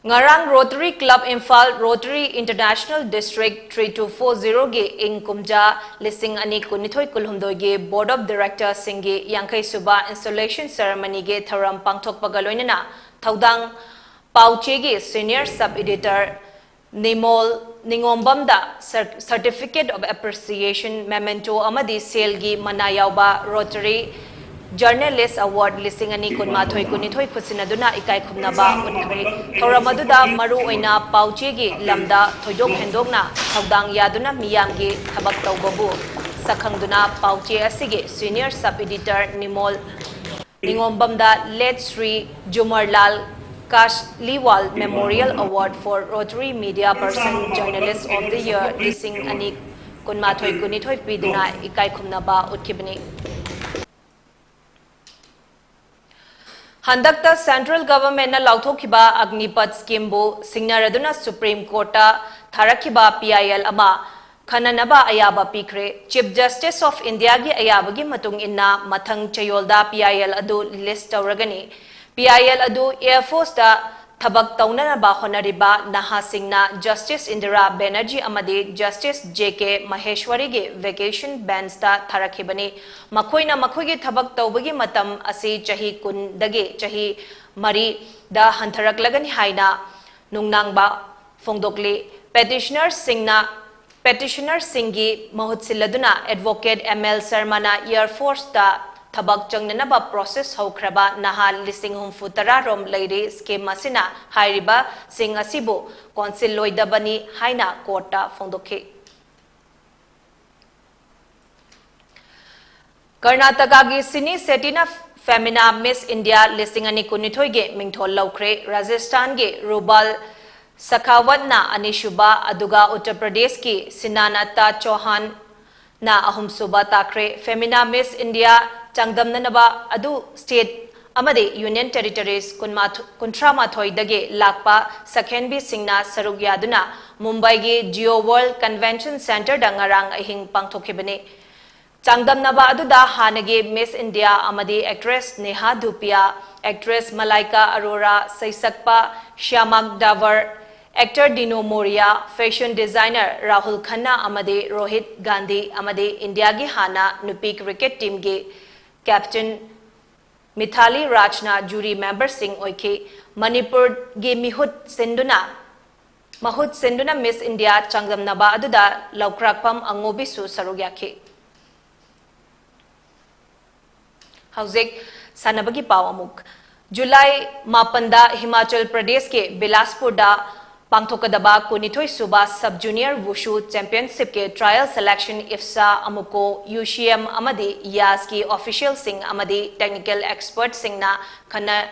ꯉꯔꯥꯡ Rotary Club Imphal, Rotary International District three two four zero ꯒꯤ ꯏꯪ ꯀꯨꯝꯖꯥ ꯂꯤꯁꯤꯡ ꯑꯅꯤ ꯀꯨꯟꯅꯤꯊꯣꯏ ꯀꯨꯟꯍꯨꯝꯗꯣꯏꯒꯤ Board of Directors ꯁꯤꯡꯒꯤ ꯌꯥꯡꯈꯩ ꯁꯨꯕ installation ceremony ꯒꯤ ꯊꯧꯔꯝ ꯄꯥꯡꯊꯣꯛꯄꯒ ꯂꯣꯏꯅꯅ ꯊꯧꯗꯥꯡ ꯄꯥꯎꯆꯦꯒꯤ senior sub editor ꯅꯤꯃꯣꯜ ꯅꯤꯉꯣꯝꯕꯝꯗ ꯁꯔ-, Certificate of Appreciation, memento ꯑꯃꯗꯤ ꯁꯦꯜꯒꯤ ꯃꯅꯥ ꯌꯥꯎꯕ Rotary Journalist Award ꯂꯤꯁꯤꯡ ꯑꯅꯤ ꯀꯨꯟꯃꯥꯊꯣꯏ ꯀꯨꯟꯅꯤꯊꯣꯏ ꯈꯨꯠꯁꯤꯟꯅꯗꯨꯅ ꯏꯀꯥꯏ ꯈꯨꯝꯅꯕ ꯎꯠꯈ꯭ꯔꯦ꯫ ꯊꯧꯔꯝ ꯑꯗꯨꯗ ꯃꯔꯨ ꯑꯣꯏꯅ ꯄꯥꯎꯆꯦꯒꯤ ꯂꯝꯗ ꯊꯣꯏꯗꯣꯛ ꯍꯦꯟꯗꯣꯛꯅ ꯊꯧꯗꯥꯡ ꯌꯥꯗꯨꯅ ꯃꯤꯌꯥꯝꯒꯤ ꯊꯕꯛ ꯇꯧꯕꯕꯨ ꯁꯛꯈꯪꯗꯨꯅ ꯄꯥꯎꯆꯦ ꯑꯁꯤꯒꯤ senior sub editor Nimol ꯅꯤꯉꯣꯝꯕꯝꯗ Late Shri Jumarlal Kashliwal Memorial Award for Rotary Media Person Journalist of the Year ꯂꯤꯁꯤꯡ ꯑꯅꯤ ꯀꯨꯟꯃꯥꯊꯣꯏ ꯀꯨꯟꯅꯤꯊꯣꯏ ꯄꯤꯗꯨꯅ ꯏꯀꯥꯏ ꯈꯨꯝꯅꯕ ꯎꯠꯈꯤꯕꯅꯤ꯫ ꯍꯟꯗꯛꯇ central governmentꯅ ꯂꯥꯎꯊꯣꯛꯈꯤꯕ Agnipath schemeꯕꯨ ꯁꯤꯡꯅꯔꯗꯨꯅ Supreme Courtꯇ ꯊꯥꯔꯛꯈꯤꯕ P I L ꯑꯃ ꯈꯟꯅꯅꯕ ꯑꯌꯥꯕ ꯄꯤꯈ꯭ꯔꯦ꯫ Chief Justice of Indiaꯒꯤ ꯑꯌꯥꯕꯒꯤ ꯃꯇꯨꯡ ꯏꯟꯅ ꯃꯊꯪ ꯆꯌꯣꯜꯗ P I L ꯑꯗꯨ list ꯇꯧꯔꯒꯅꯤ꯫ P I L ꯑꯗꯨ Air Forceꯇ ꯊꯕꯛ ꯇꯧꯅꯅꯕ ꯍꯣꯠꯅꯔꯤꯕ ꯅꯍꯥꯁꯤꯡꯅ Justice Indira Banerjee ꯑꯃꯗꯤ Justice J K Maheshwariꯒꯤ vacation benchꯇ ꯊꯥꯔꯛꯈꯤꯕꯅꯤ꯫ ꯃꯈꯣꯏꯅ ꯃꯈꯣꯏꯒꯤ ꯊꯕꯛ ꯇꯧꯕꯒꯤ ꯃꯇꯝ ꯑꯁꯤ ꯆꯍꯤ ꯀꯨꯟꯗꯒꯤ ꯆꯍꯤ ꯃꯔꯤꯗ ꯍꯟꯊꯔꯛꯂꯒꯅꯤ ꯍꯥꯏꯅ ꯅꯨꯡꯅꯥꯡꯕ ꯐꯣꯡꯗꯣꯛꯂꯤ꯫ Petitionerꯁꯤꯡꯅ Petitionerꯁꯤꯡꯒꯤ ꯃꯍꯨꯠ ꯁꯤꯜꯂꯗꯨꯅ Advocate M L Sharmana Air Forceꯇ ꯊꯕꯛ ꯆꯪꯅꯅꯕ process ꯍꯧꯈ꯭ꯔꯕ ꯅꯍꯥ ꯂꯤꯁꯤꯡ ꯍꯨꯝꯐꯨ ꯇꯔꯥ ꯔꯣꯝ ꯂꯩꯔꯤ꯫ Scheme ꯑꯁꯤꯅ ꯍꯥꯏꯔꯤꯕꯁꯤꯡ ꯑꯁꯤꯕꯨ ꯀꯣꯟꯁꯤꯜꯂꯣꯏꯗꯕꯅꯤ ꯍꯥꯏꯅ courtꯇ ꯐꯣꯡꯗꯣꯛꯈꯤ꯫ ꯀꯔꯅꯥꯇꯀꯥꯒꯤ ꯁꯤꯅꯤ ꯁꯦꯇꯤꯅ Femina Miss India ꯂꯤꯁꯤꯡ ꯑꯅꯤ ꯀꯨꯟꯅꯤꯊꯣꯏꯒꯤ ꯃꯤꯡꯊꯣꯜ ꯂꯧꯈ꯭ꯔꯦ꯫ ꯔꯥꯖꯁꯊꯥꯟꯒꯤ ꯔꯨꯕꯥꯜ ꯁꯈꯥꯋꯠꯅ ꯑꯅꯤꯁꯨꯕ, ꯑꯗꯨꯒ ꯎꯠꯇꯔ ꯄ꯭ꯔꯗꯦꯁꯀꯤ ꯁꯤꯅꯥꯅꯇꯥ ꯆꯧꯍꯥꯟꯅ ꯑꯍꯨꯝꯁꯨꯕ ꯇꯥꯈ꯭ꯔꯦ꯫ Femina Miss India ꯆꯥꯡꯗꯝꯅꯅꯕ ꯑꯗꯨ state ꯑꯃꯗꯤ Union Territories ꯀꯨꯟꯃꯥꯊꯣꯏ, ꯀꯨꯟꯊ꯭ꯔꯥ ꯃꯥꯊꯣꯏꯗꯒꯤ ꯂꯥꯛꯄ ꯁꯛꯍꯦꯟꯕꯤꯁꯤꯡꯅ ꯁꯔꯨꯛ ꯌꯥꯗꯨꯅ ꯃꯨꯝꯕꯥꯏꯒꯤ Jio World Convention Centreꯗ ꯉꯔꯥꯡ ꯑꯍꯤꯡ ꯄꯥꯡꯊꯣꯛꯈꯤꯕꯅꯤ꯫ ꯆꯥꯡꯗꯝꯅꯕ ꯑꯗꯨꯗ ꯍꯥꯟꯅꯒꯤ Miss India ꯑꯃꯗꯤ actress Neha Dhupia, actress Malaika Arora, ꯁꯩꯁꯛꯄ Shyamak Davar, actor Dino Moria, fashion designer Rahul Khanna ꯑꯃꯗꯤ Rohit Gandhi ꯑꯃꯗꯤ ꯏꯟꯗꯤꯌꯥꯒꯤ ꯍꯥꯟꯅ ꯅꯨꯄꯤ cricket teamꯒꯤ captain Mithali Rajꯅ jury memberꯁꯤꯡ ꯑꯣꯏꯈꯤ꯫ ꯃꯅꯤꯄꯨꯔꯒꯤ ꯃꯤꯍꯨꯠ ꯁꯤꯟꯗꯨꯅ, ꯃꯍꯨꯠ ꯁꯤꯟꯗꯨꯅ Miss India ꯆꯥꯡꯗꯝꯅꯕ ꯑꯗꯨꯗ ꯂꯧꯀ꯭ꯔꯥꯛꯄꯝ ꯑꯉꯣꯕꯤꯁꯨ ꯁꯔꯨꯛ ꯌꯥꯈꯤ꯫ ꯍꯧꯖꯤꯛ ꯁꯥꯟꯅꯕꯒꯤ ꯄꯥꯎ ꯑꯃꯨꯛ꯫ ꯖꯨꯂꯥꯏ ꯃꯥꯄꯟꯗ ꯍꯤꯃꯥꯆꯜ ꯄ꯭ꯔꯗꯦꯁꯀꯤ ꯕꯤꯂꯥꯁꯄꯨꯔꯗ ꯄꯥꯡꯊꯣꯛꯀꯗꯕ ꯀꯨꯟꯅꯤꯊꯣꯏ ꯁꯨꯕ Sub Junior Wushu Championshipꯀꯤ trial selection IFSA, AMUCO, UCM ꯑꯃꯗꯤ YASꯀꯤ officialꯁꯤꯡ ꯑꯃꯗꯤ technical expertꯁꯤꯡꯅ ꯈꯟꯅ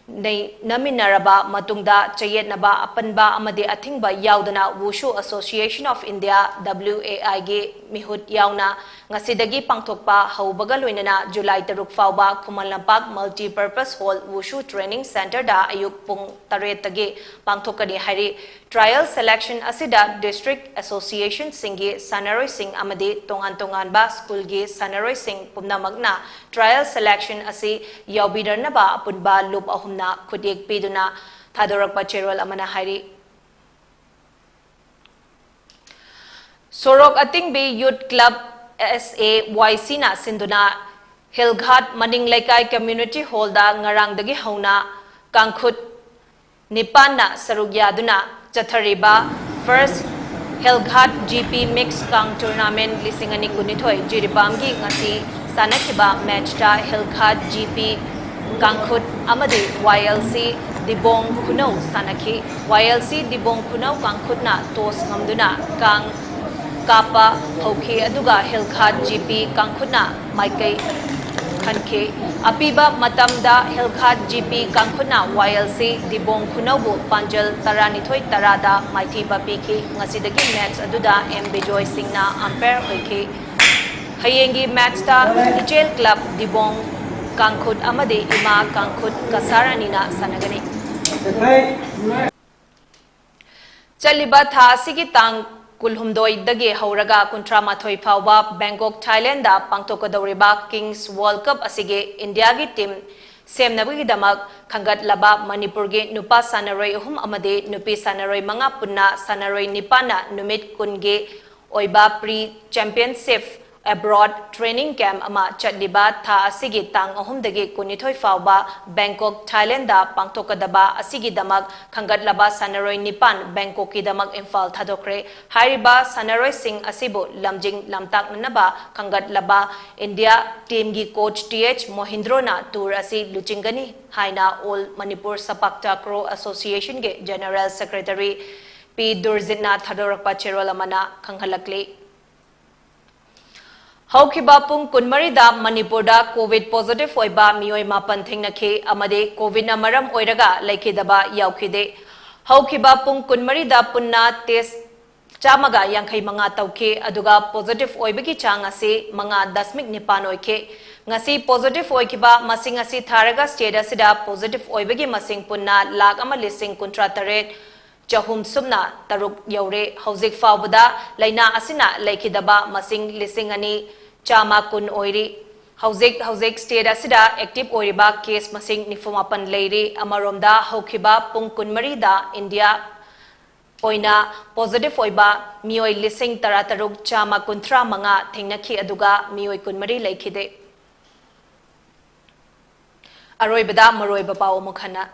ꯅꯩꯅꯃꯤꯟꯅꯔꯕ ꯃꯇꯨꯡꯗ ꯆꯌꯦꯠꯅꯕ, ꯑꯄꯟꯕ ꯑꯃꯗꯤ ꯑꯊꯤꯡꯕ ꯌꯥꯎꯗꯅ Wushu Association of India, WAIꯒꯤ ꯃꯤꯍꯨꯠ ꯌꯥꯎꯅ ꯉꯁꯤꯗꯒꯤ ꯄꯥꯡꯊꯣꯛꯄ ꯍꯧꯕꯒ ꯂꯣꯏꯅꯅ ꯖꯨꯂꯥꯏ ꯇꯔꯨꯛ ꯐꯥꯎꯕ Khuman Lampak Multipurpose Hall Wushu Training Centreꯗ ꯑꯌꯨꯛ ꯄꯨꯡ ꯇꯔꯦꯠꯇꯒꯤ ꯄꯥꯡꯊꯣꯛꯀꯅꯤ ꯍꯥꯏꯔꯤ꯫ Trial selection ꯑꯁꯤꯗ district associationꯁꯤꯡꯒꯤ ꯁꯥꯟꯅꯔꯣꯏꯁꯤꯡ ꯑꯃꯗꯤ ꯇꯣꯉꯥꯟ ꯇꯣꯉꯥꯟꯕ schoolꯒꯤ ꯁꯥꯟꯅꯔꯣꯏꯁꯤꯡ ꯄꯨꯝꯅꯃꯛꯅ trial selection ꯑꯁꯤ ꯌꯥꯎꯕꯤꯔꯅꯕ ꯑꯄꯨꯟꯕ ꯂꯨꯞ ꯑꯍꯨꯝꯅ ꯈꯨꯠꯌꯦꯛ ꯄꯤꯗꯨꯅ ꯊꯥꯗꯣꯔꯛꯄ ꯆꯦꯔꯣꯜ ꯑꯃꯅ ꯍꯥꯏꯔꯤ꯫ ꯁꯣꯔꯣꯛ ꯑꯇꯤꯡꯕꯤ Youth Club, SAYCꯅ ꯁꯤꯟꯗꯨꯅ ꯍꯤꯜꯒꯥꯠ ꯃꯅꯤꯡ ꯂꯩꯀꯥꯏ Community Hallꯗ ꯉꯔꯥꯡꯗꯒꯤ ꯍꯧꯅ ꯀꯥꯡꯈꯨꯠ ꯅꯤꯄꯥꯟꯅ ꯁꯔꯨꯛ ꯌꯥꯗꯨꯅ ꯆꯠꯊꯔꯤꯕ First Hilghat GP Mix Kang Tournament ꯂꯤꯁꯤꯡ ꯑꯅꯤ ꯀꯨꯟꯅꯤꯊꯣꯏ ꯖꯤꯔꯤꯕꯥꯝꯒꯤ ꯉꯁꯤ ꯁꯥꯟꯅꯈꯤꯕ matchꯇ Hilghat GP ꯀꯥꯡꯈꯨꯠ ꯑꯃꯗꯤ YLC ꯗꯤꯕꯣꯡ ꯈꯨꯅꯧ ꯁꯥꯟꯅꯈꯤ꯫ YLC ꯗꯤꯕꯣꯡ ꯈꯨꯅꯧ ꯀꯥꯡꯈꯨꯠꯅ toss ꯉꯝꯗꯨꯅ ꯀꯥꯡ ꯀꯥꯞꯄ ꯍꯧꯈꯤ, ꯑꯗꯨꯒ Hilghat GP ꯀꯥꯡꯈꯨꯠꯅ ꯃꯥꯏꯀꯩ ꯈꯟꯈꯤ꯫ ꯑꯄꯤꯕ ꯃꯇꯝꯗ Hilghat GP ꯀꯥꯡꯈꯨꯠꯅ YLC ꯗꯤꯕꯣꯡ ꯈꯨꯅꯧꯕꯨ ꯄꯥꯟꯖꯜ ꯇꯔꯥꯅꯤꯊꯣꯏ ꯇꯔꯥꯗ ꯃꯥꯏꯊꯤꯕ ꯄꯤꯈꯤ꯫ ꯉꯁꯤꯗꯒꯤ match ꯑꯗꯨꯗ M ꯕꯤꯖꯣꯏ ꯁꯤꯡꯅ umpire ꯑꯣꯏꯈꯤ꯫ ꯍꯌꯦꯡꯒꯤ matchꯇ ꯏꯆꯦꯜ Club ꯗꯤꯕꯣꯡ ꯀꯥꯡꯈꯨꯠ ꯑꯃꯗꯤ ꯏꯃꯥ ꯀꯥꯡꯈꯨꯠ ꯀꯁꯥꯔ ꯑꯅꯤꯅ ꯁꯥꯟꯅꯒꯅꯤ꯫ ꯆꯠꯂꯤꯕ ꯊꯥ ꯑꯁꯤꯒꯤ ꯇꯥꯡ ꯀꯨꯟꯍꯨꯝꯗꯣꯏꯗꯒꯤ ꯍꯧꯔꯒ ꯀꯨꯟꯊ꯭ꯔꯥ ꯃꯥꯊꯣꯏ ꯐꯥꯎꯕ ꯕꯦꯡꯀꯣꯛ, ꯊꯥꯏꯂꯦꯟꯗ ꯄꯥꯡꯊꯣꯛꯀꯗꯧꯔꯤꯕ Kings World Cup ꯑꯁꯤꯒꯤ ꯏꯟꯗꯤꯌꯥꯒꯤ team ꯁꯦꯝꯅꯕꯒꯤꯗꯃꯛ ꯈꯟꯒꯠꯂꯕ ꯃꯅꯤꯄꯨꯔꯒꯤ ꯅꯨꯄꯥ ꯁꯥꯟꯅꯔꯣꯏ ꯑꯍꯨꯝ ꯑꯃꯗꯤ ꯅꯨꯄꯤ ꯁꯥꯟꯅꯔꯣꯏ ꯃꯉꯥ ꯄꯨꯟꯅ ꯁꯥꯟꯅꯔꯣꯏ ꯅꯤꯄꯥꯟꯅ ꯅꯨꯃꯤꯠ ꯀꯨꯟꯒꯤ ꯑꯣꯏꯕ pre championship Abroad training camp ꯑꯃ ꯆꯠꯂꯤꯕ ꯊꯥ ꯑꯁꯤꯒꯤ ꯇꯥꯡ ꯑꯍꯨꯝꯗꯒꯤ ꯀꯨꯟꯅꯤꯊꯣꯏ ꯐꯥꯎꯕ ꯕꯦꯡꯀꯣꯛ, ꯊꯥꯏꯂꯦꯟꯗ ꯄꯥꯡꯊꯣꯛꯀꯗꯕ ꯑꯁꯤꯒꯤꯗꯃꯛ ꯈꯟꯒꯠꯂꯕ ꯁꯥꯟꯅꯔꯣꯏ ꯅꯤꯄꯥꯟ ꯕꯦꯡꯀꯣꯛꯀꯤꯗꯃꯛ ꯏꯝꯐꯥꯜ ꯊꯥꯗꯣꯛꯈ꯭ꯔꯦ꯫ ꯍꯥꯏꯔꯤꯕ ꯁꯥꯟꯅꯔꯣꯏꯁꯤꯡ ꯑꯁꯤꯕꯨ ꯂꯝꯖꯤꯡ ꯂꯝꯇꯥꯛꯅꯅꯕ ꯈꯟꯒꯠꯂꯕ ꯏꯟꯗꯤꯌꯥ ꯇꯤꯝꯒꯤ ꯀꯣꯆ ꯇꯤ ꯑꯦꯆ ꯃꯣꯍꯤꯟꯗ꯭ꯔꯣꯅ ꯇꯨꯔ ꯑꯁꯤ ꯂꯨꯆꯤꯡꯒꯅꯤ ꯍꯥꯏꯅ all Manipur ꯁꯄꯥꯛ takraw ꯑꯦꯁꯣꯁꯤꯌꯦꯁꯟꯒꯤ general secretary ꯄꯤ ꯗꯨꯔꯖꯤꯠꯅ ꯊꯥꯗꯣꯔꯛꯄ ꯆꯦꯔꯣꯜ ꯑꯃꯅ ꯈꯪꯍꯜꯂꯛꯂꯤ꯫ ꯍꯧꯈꯤꯕ ꯄꯨꯡ ꯀꯨꯟꯃꯔꯤꯗ ꯃꯅꯤꯄꯨꯔꯗ ꯀꯣꯚꯤꯗ ꯄꯣꯖꯤꯇꯤꯚ ꯑꯣꯏꯕ ꯃꯤꯑꯣꯏ ꯃꯥꯄꯟ ꯊꯦꯡꯅꯈꯤ ꯑꯃꯗꯤ ꯀꯣꯚꯤꯗꯅ ꯃꯔꯝ ꯑꯣꯏꯔꯒ ꯂꯩꯈꯤꯗꯕ ꯌꯥꯎꯈꯤꯗꯦ꯫ ꯍꯧꯈꯤꯕ ꯄꯨꯡ ꯀꯨꯟꯃꯔꯤꯗ ꯄꯨꯟꯅ ꯇꯦꯁ ꯆꯥꯝꯃꯒ ꯌꯥꯡꯈꯩ ꯃꯉꯥ ꯇꯧꯈꯤ, ꯑꯗꯨꯒ ꯄꯣꯖꯤꯇꯤꯚ ꯑꯣꯏꯕꯒꯤ ꯆꯥꯡ ꯑꯁꯤ ꯃꯉꯥ ꯗꯁꯃꯤꯛ ꯅꯤꯄꯥꯟ ꯑꯣꯏꯈꯤ꯫ ꯉꯁꯤ ꯄꯣꯖꯤꯇꯤꯚ ꯑꯣꯏꯈꯤꯕ ꯃꯁꯤꯡ ꯑꯁꯤ ꯊꯥꯔꯒ ꯁ꯭ꯇꯦꯠ ꯑꯁꯤꯗ ꯄꯣꯖꯤꯇꯤꯚ ꯑꯣꯏꯕꯒꯤ ꯃꯁꯤꯡ ꯄꯨꯟꯅ ꯂꯥꯈ ꯑꯃ ꯂꯤꯁꯤꯡ ꯀꯨꯟꯊ꯭ꯔꯥ ꯇꯔꯦꯠ ꯆꯍꯨꯝ ꯁꯨꯞꯅ ꯇꯔꯨꯛ ꯌꯧꯔꯦ꯫ ꯍꯧꯖꯤꯛ ꯐꯥꯎꯕꯗ ꯂꯥꯏꯅꯥ ꯑꯁꯤꯅ ꯂꯩꯈꯤꯗꯕ ꯃꯁꯤꯡ ꯂꯤꯁꯤꯡ ꯑꯅꯤ ꯆꯥꯝꯃ ꯀꯨꯟ ꯑꯣꯏꯔꯤ꯫ ꯍꯧꯖꯤꯛ ꯍꯧꯖꯤꯛ ꯁ꯭ꯇꯦꯠ ꯑꯁꯤꯗ ꯑꯦꯛꯇꯤꯚ ꯑꯣꯏꯔꯤꯕ ꯀꯦꯁ ꯃꯁꯤꯡ ꯅꯤꯐꯨ ꯃꯥꯄꯟ ꯂꯩꯔꯤ꯫ ꯑꯃꯔꯣꯝꯗ ꯍꯧꯈꯤꯕ ꯄꯨꯡ ꯀꯨꯟꯃꯔꯤꯗ ꯏꯟꯗꯤꯌꯥ ꯑꯣꯏꯅ ꯄꯣꯖꯤꯇꯤꯚ ꯑꯣꯏꯕ ꯃꯤꯑꯣꯏ ꯂꯤꯁꯤꯡ ꯇꯔꯥ ꯇꯔꯨꯛ ꯆꯥꯝꯃ ꯀꯨꯟꯊ꯭ꯔꯥ ꯃꯉꯥ ꯊꯦꯡꯅꯈꯤ, ꯑꯗꯨꯒ ꯃꯤꯑꯣꯏ ꯀꯨꯟꯃꯔꯤ ꯂꯩꯈꯤꯗꯦ꯫ ꯑꯔꯣꯏꯕꯗ ꯃꯔꯨꯑꯣꯏꯕ ꯄꯥꯎ ꯑꯃꯨꯛ ꯍꯟꯅ꯫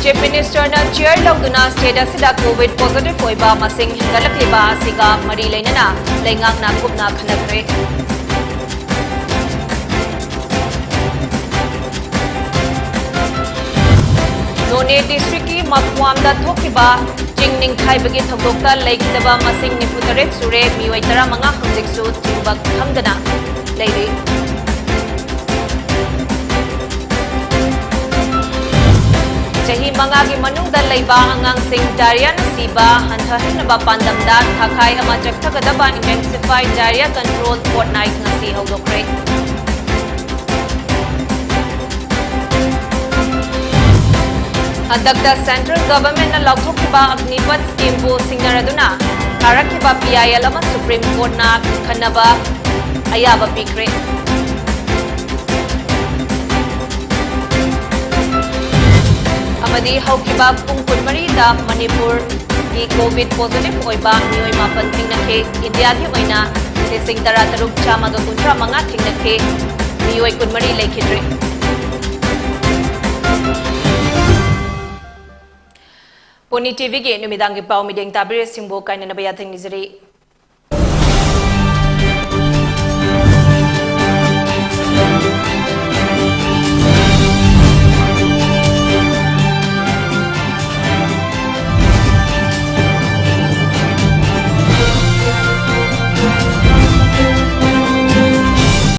ꯆꯤꯐ ꯃꯤꯅꯤꯁꯇꯔꯅ ꯆꯤꯌꯔ ꯂꯧꯗꯨꯅ ꯁ꯭ꯇꯦꯠ ꯑꯁꯤꯗ ꯀꯣꯚꯤꯗ ꯄꯣꯖꯤꯇꯤꯚ ꯑꯣꯏꯕ ꯃꯁꯤꯡ ꯍꯦꯟꯒꯠꯂꯛꯂꯤꯕ ꯑꯁꯤꯒ ꯃꯔꯤ ꯂꯩꯅꯅ ꯂꯩꯉꯥꯛꯅ ꯀꯨꯞꯅ ꯈꯟꯅꯈ꯭ꯔꯦ꯫ ꯅꯣꯅꯦ ꯗꯤꯁꯇ꯭ꯔꯤꯛꯀꯤ ꯃꯐꯨꯋꯥꯝꯗ ꯊꯣꯛꯈꯤꯕ ꯆꯤꯡ ꯅꯤꯡꯈꯥꯏꯕꯒꯤ ꯊꯧꯗꯣꯛꯇ ꯂꯩꯈꯤꯗꯕ ꯃꯁꯤꯡ ꯅꯤꯐꯨ ꯇꯔꯦꯠ ꯁꯨꯔꯦ, ꯃꯤꯑꯣꯏ ꯇꯔꯥꯃꯉꯥ ꯍꯧꯖꯤꯛꯁꯨ ꯊꯤꯕ ꯈꯪꯗꯅ ꯂꯩꯔꯤ꯫ ꯆꯍꯤ ꯃꯉꯥꯒꯤ ꯃꯅꯨꯡꯗ ꯂꯩꯕ ꯑꯉꯥꯡꯁꯤꯡ ꯗꯥꯏꯔꯤꯌꯥꯅ ꯁꯤꯕ ꯍꯟꯊꯍꯟꯅꯕ ꯄꯥꯟꯗꯝꯗ ꯊꯥꯈꯥꯏ ꯑꯃ ꯆꯠꯊꯒꯗꯕ Intensify Diarrhea Control Fortnight ꯉꯁꯤ ꯍꯧꯗꯣꯛꯈ꯭ꯔꯦ꯫ ꯍꯟꯗꯛꯇ ꯁꯦꯟꯇ꯭ꯔꯦꯜ ꯒꯚꯔꯟꯃꯦꯟꯠꯅ ꯂꯥꯎꯊꯣꯛꯈꯤꯕ ꯑꯒ꯭ꯅꯤꯄꯊ ꯁ꯭ꯀꯤꯝꯕꯨ ꯁꯤꯡꯅꯔꯗꯨꯅ ꯊꯥꯔꯛꯈꯤꯕ ꯄꯤ ꯑꯥꯏ ꯑꯦꯜ ꯑꯃ ꯁꯨꯄ꯭ꯔꯤꯝ ꯀꯣꯔꯠꯅ ꯈꯟꯅꯕ ꯑꯌꯥꯕ ꯄꯤꯈ꯭ꯔꯦ꯫ ꯑꯃꯗꯤ ꯍꯧꯈꯤꯕ ꯄꯨꯡ ꯀꯨꯟꯃꯔꯤꯗ ꯃꯅꯤꯄꯨꯔ ꯀꯤ ꯀꯣꯚꯤꯗ ꯄꯣꯖꯤꯇꯤꯚ ꯑꯣꯏꯕ ꯃꯤꯑꯣꯏ ꯃꯥꯄꯟ ꯊꯦꯡꯅꯈꯤ꯫ ꯏꯟꯗꯤꯌꯥꯒꯤ ꯑꯣꯏꯅ ꯂꯤꯁꯤꯡ ꯇꯔꯥ ꯇꯔꯨꯛ ꯆꯥꯝꯃꯒ ꯀꯨꯟꯊ꯭ꯔꯥ ꯃꯉꯥ ꯊꯦꯡꯅꯈꯤ꯫ ꯃꯤꯑꯣꯏ ꯀꯨꯟꯃꯔꯤ ꯂꯩꯈꯤꯗ꯭ꯔꯦ꯫ ꯄꯣꯅꯤ ꯇꯤꯚꯤꯒꯤ ꯅꯨꯃꯤꯗꯥꯡꯒꯤ ꯄꯥꯎ ꯃꯤꯠꯌꯦꯡ ꯇꯥꯕꯤꯔꯤꯁꯤꯡꯕꯨ ꯀꯥꯏꯅꯅꯕ ꯌꯥꯊꯪ ꯅꯤꯖꯔꯤ꯫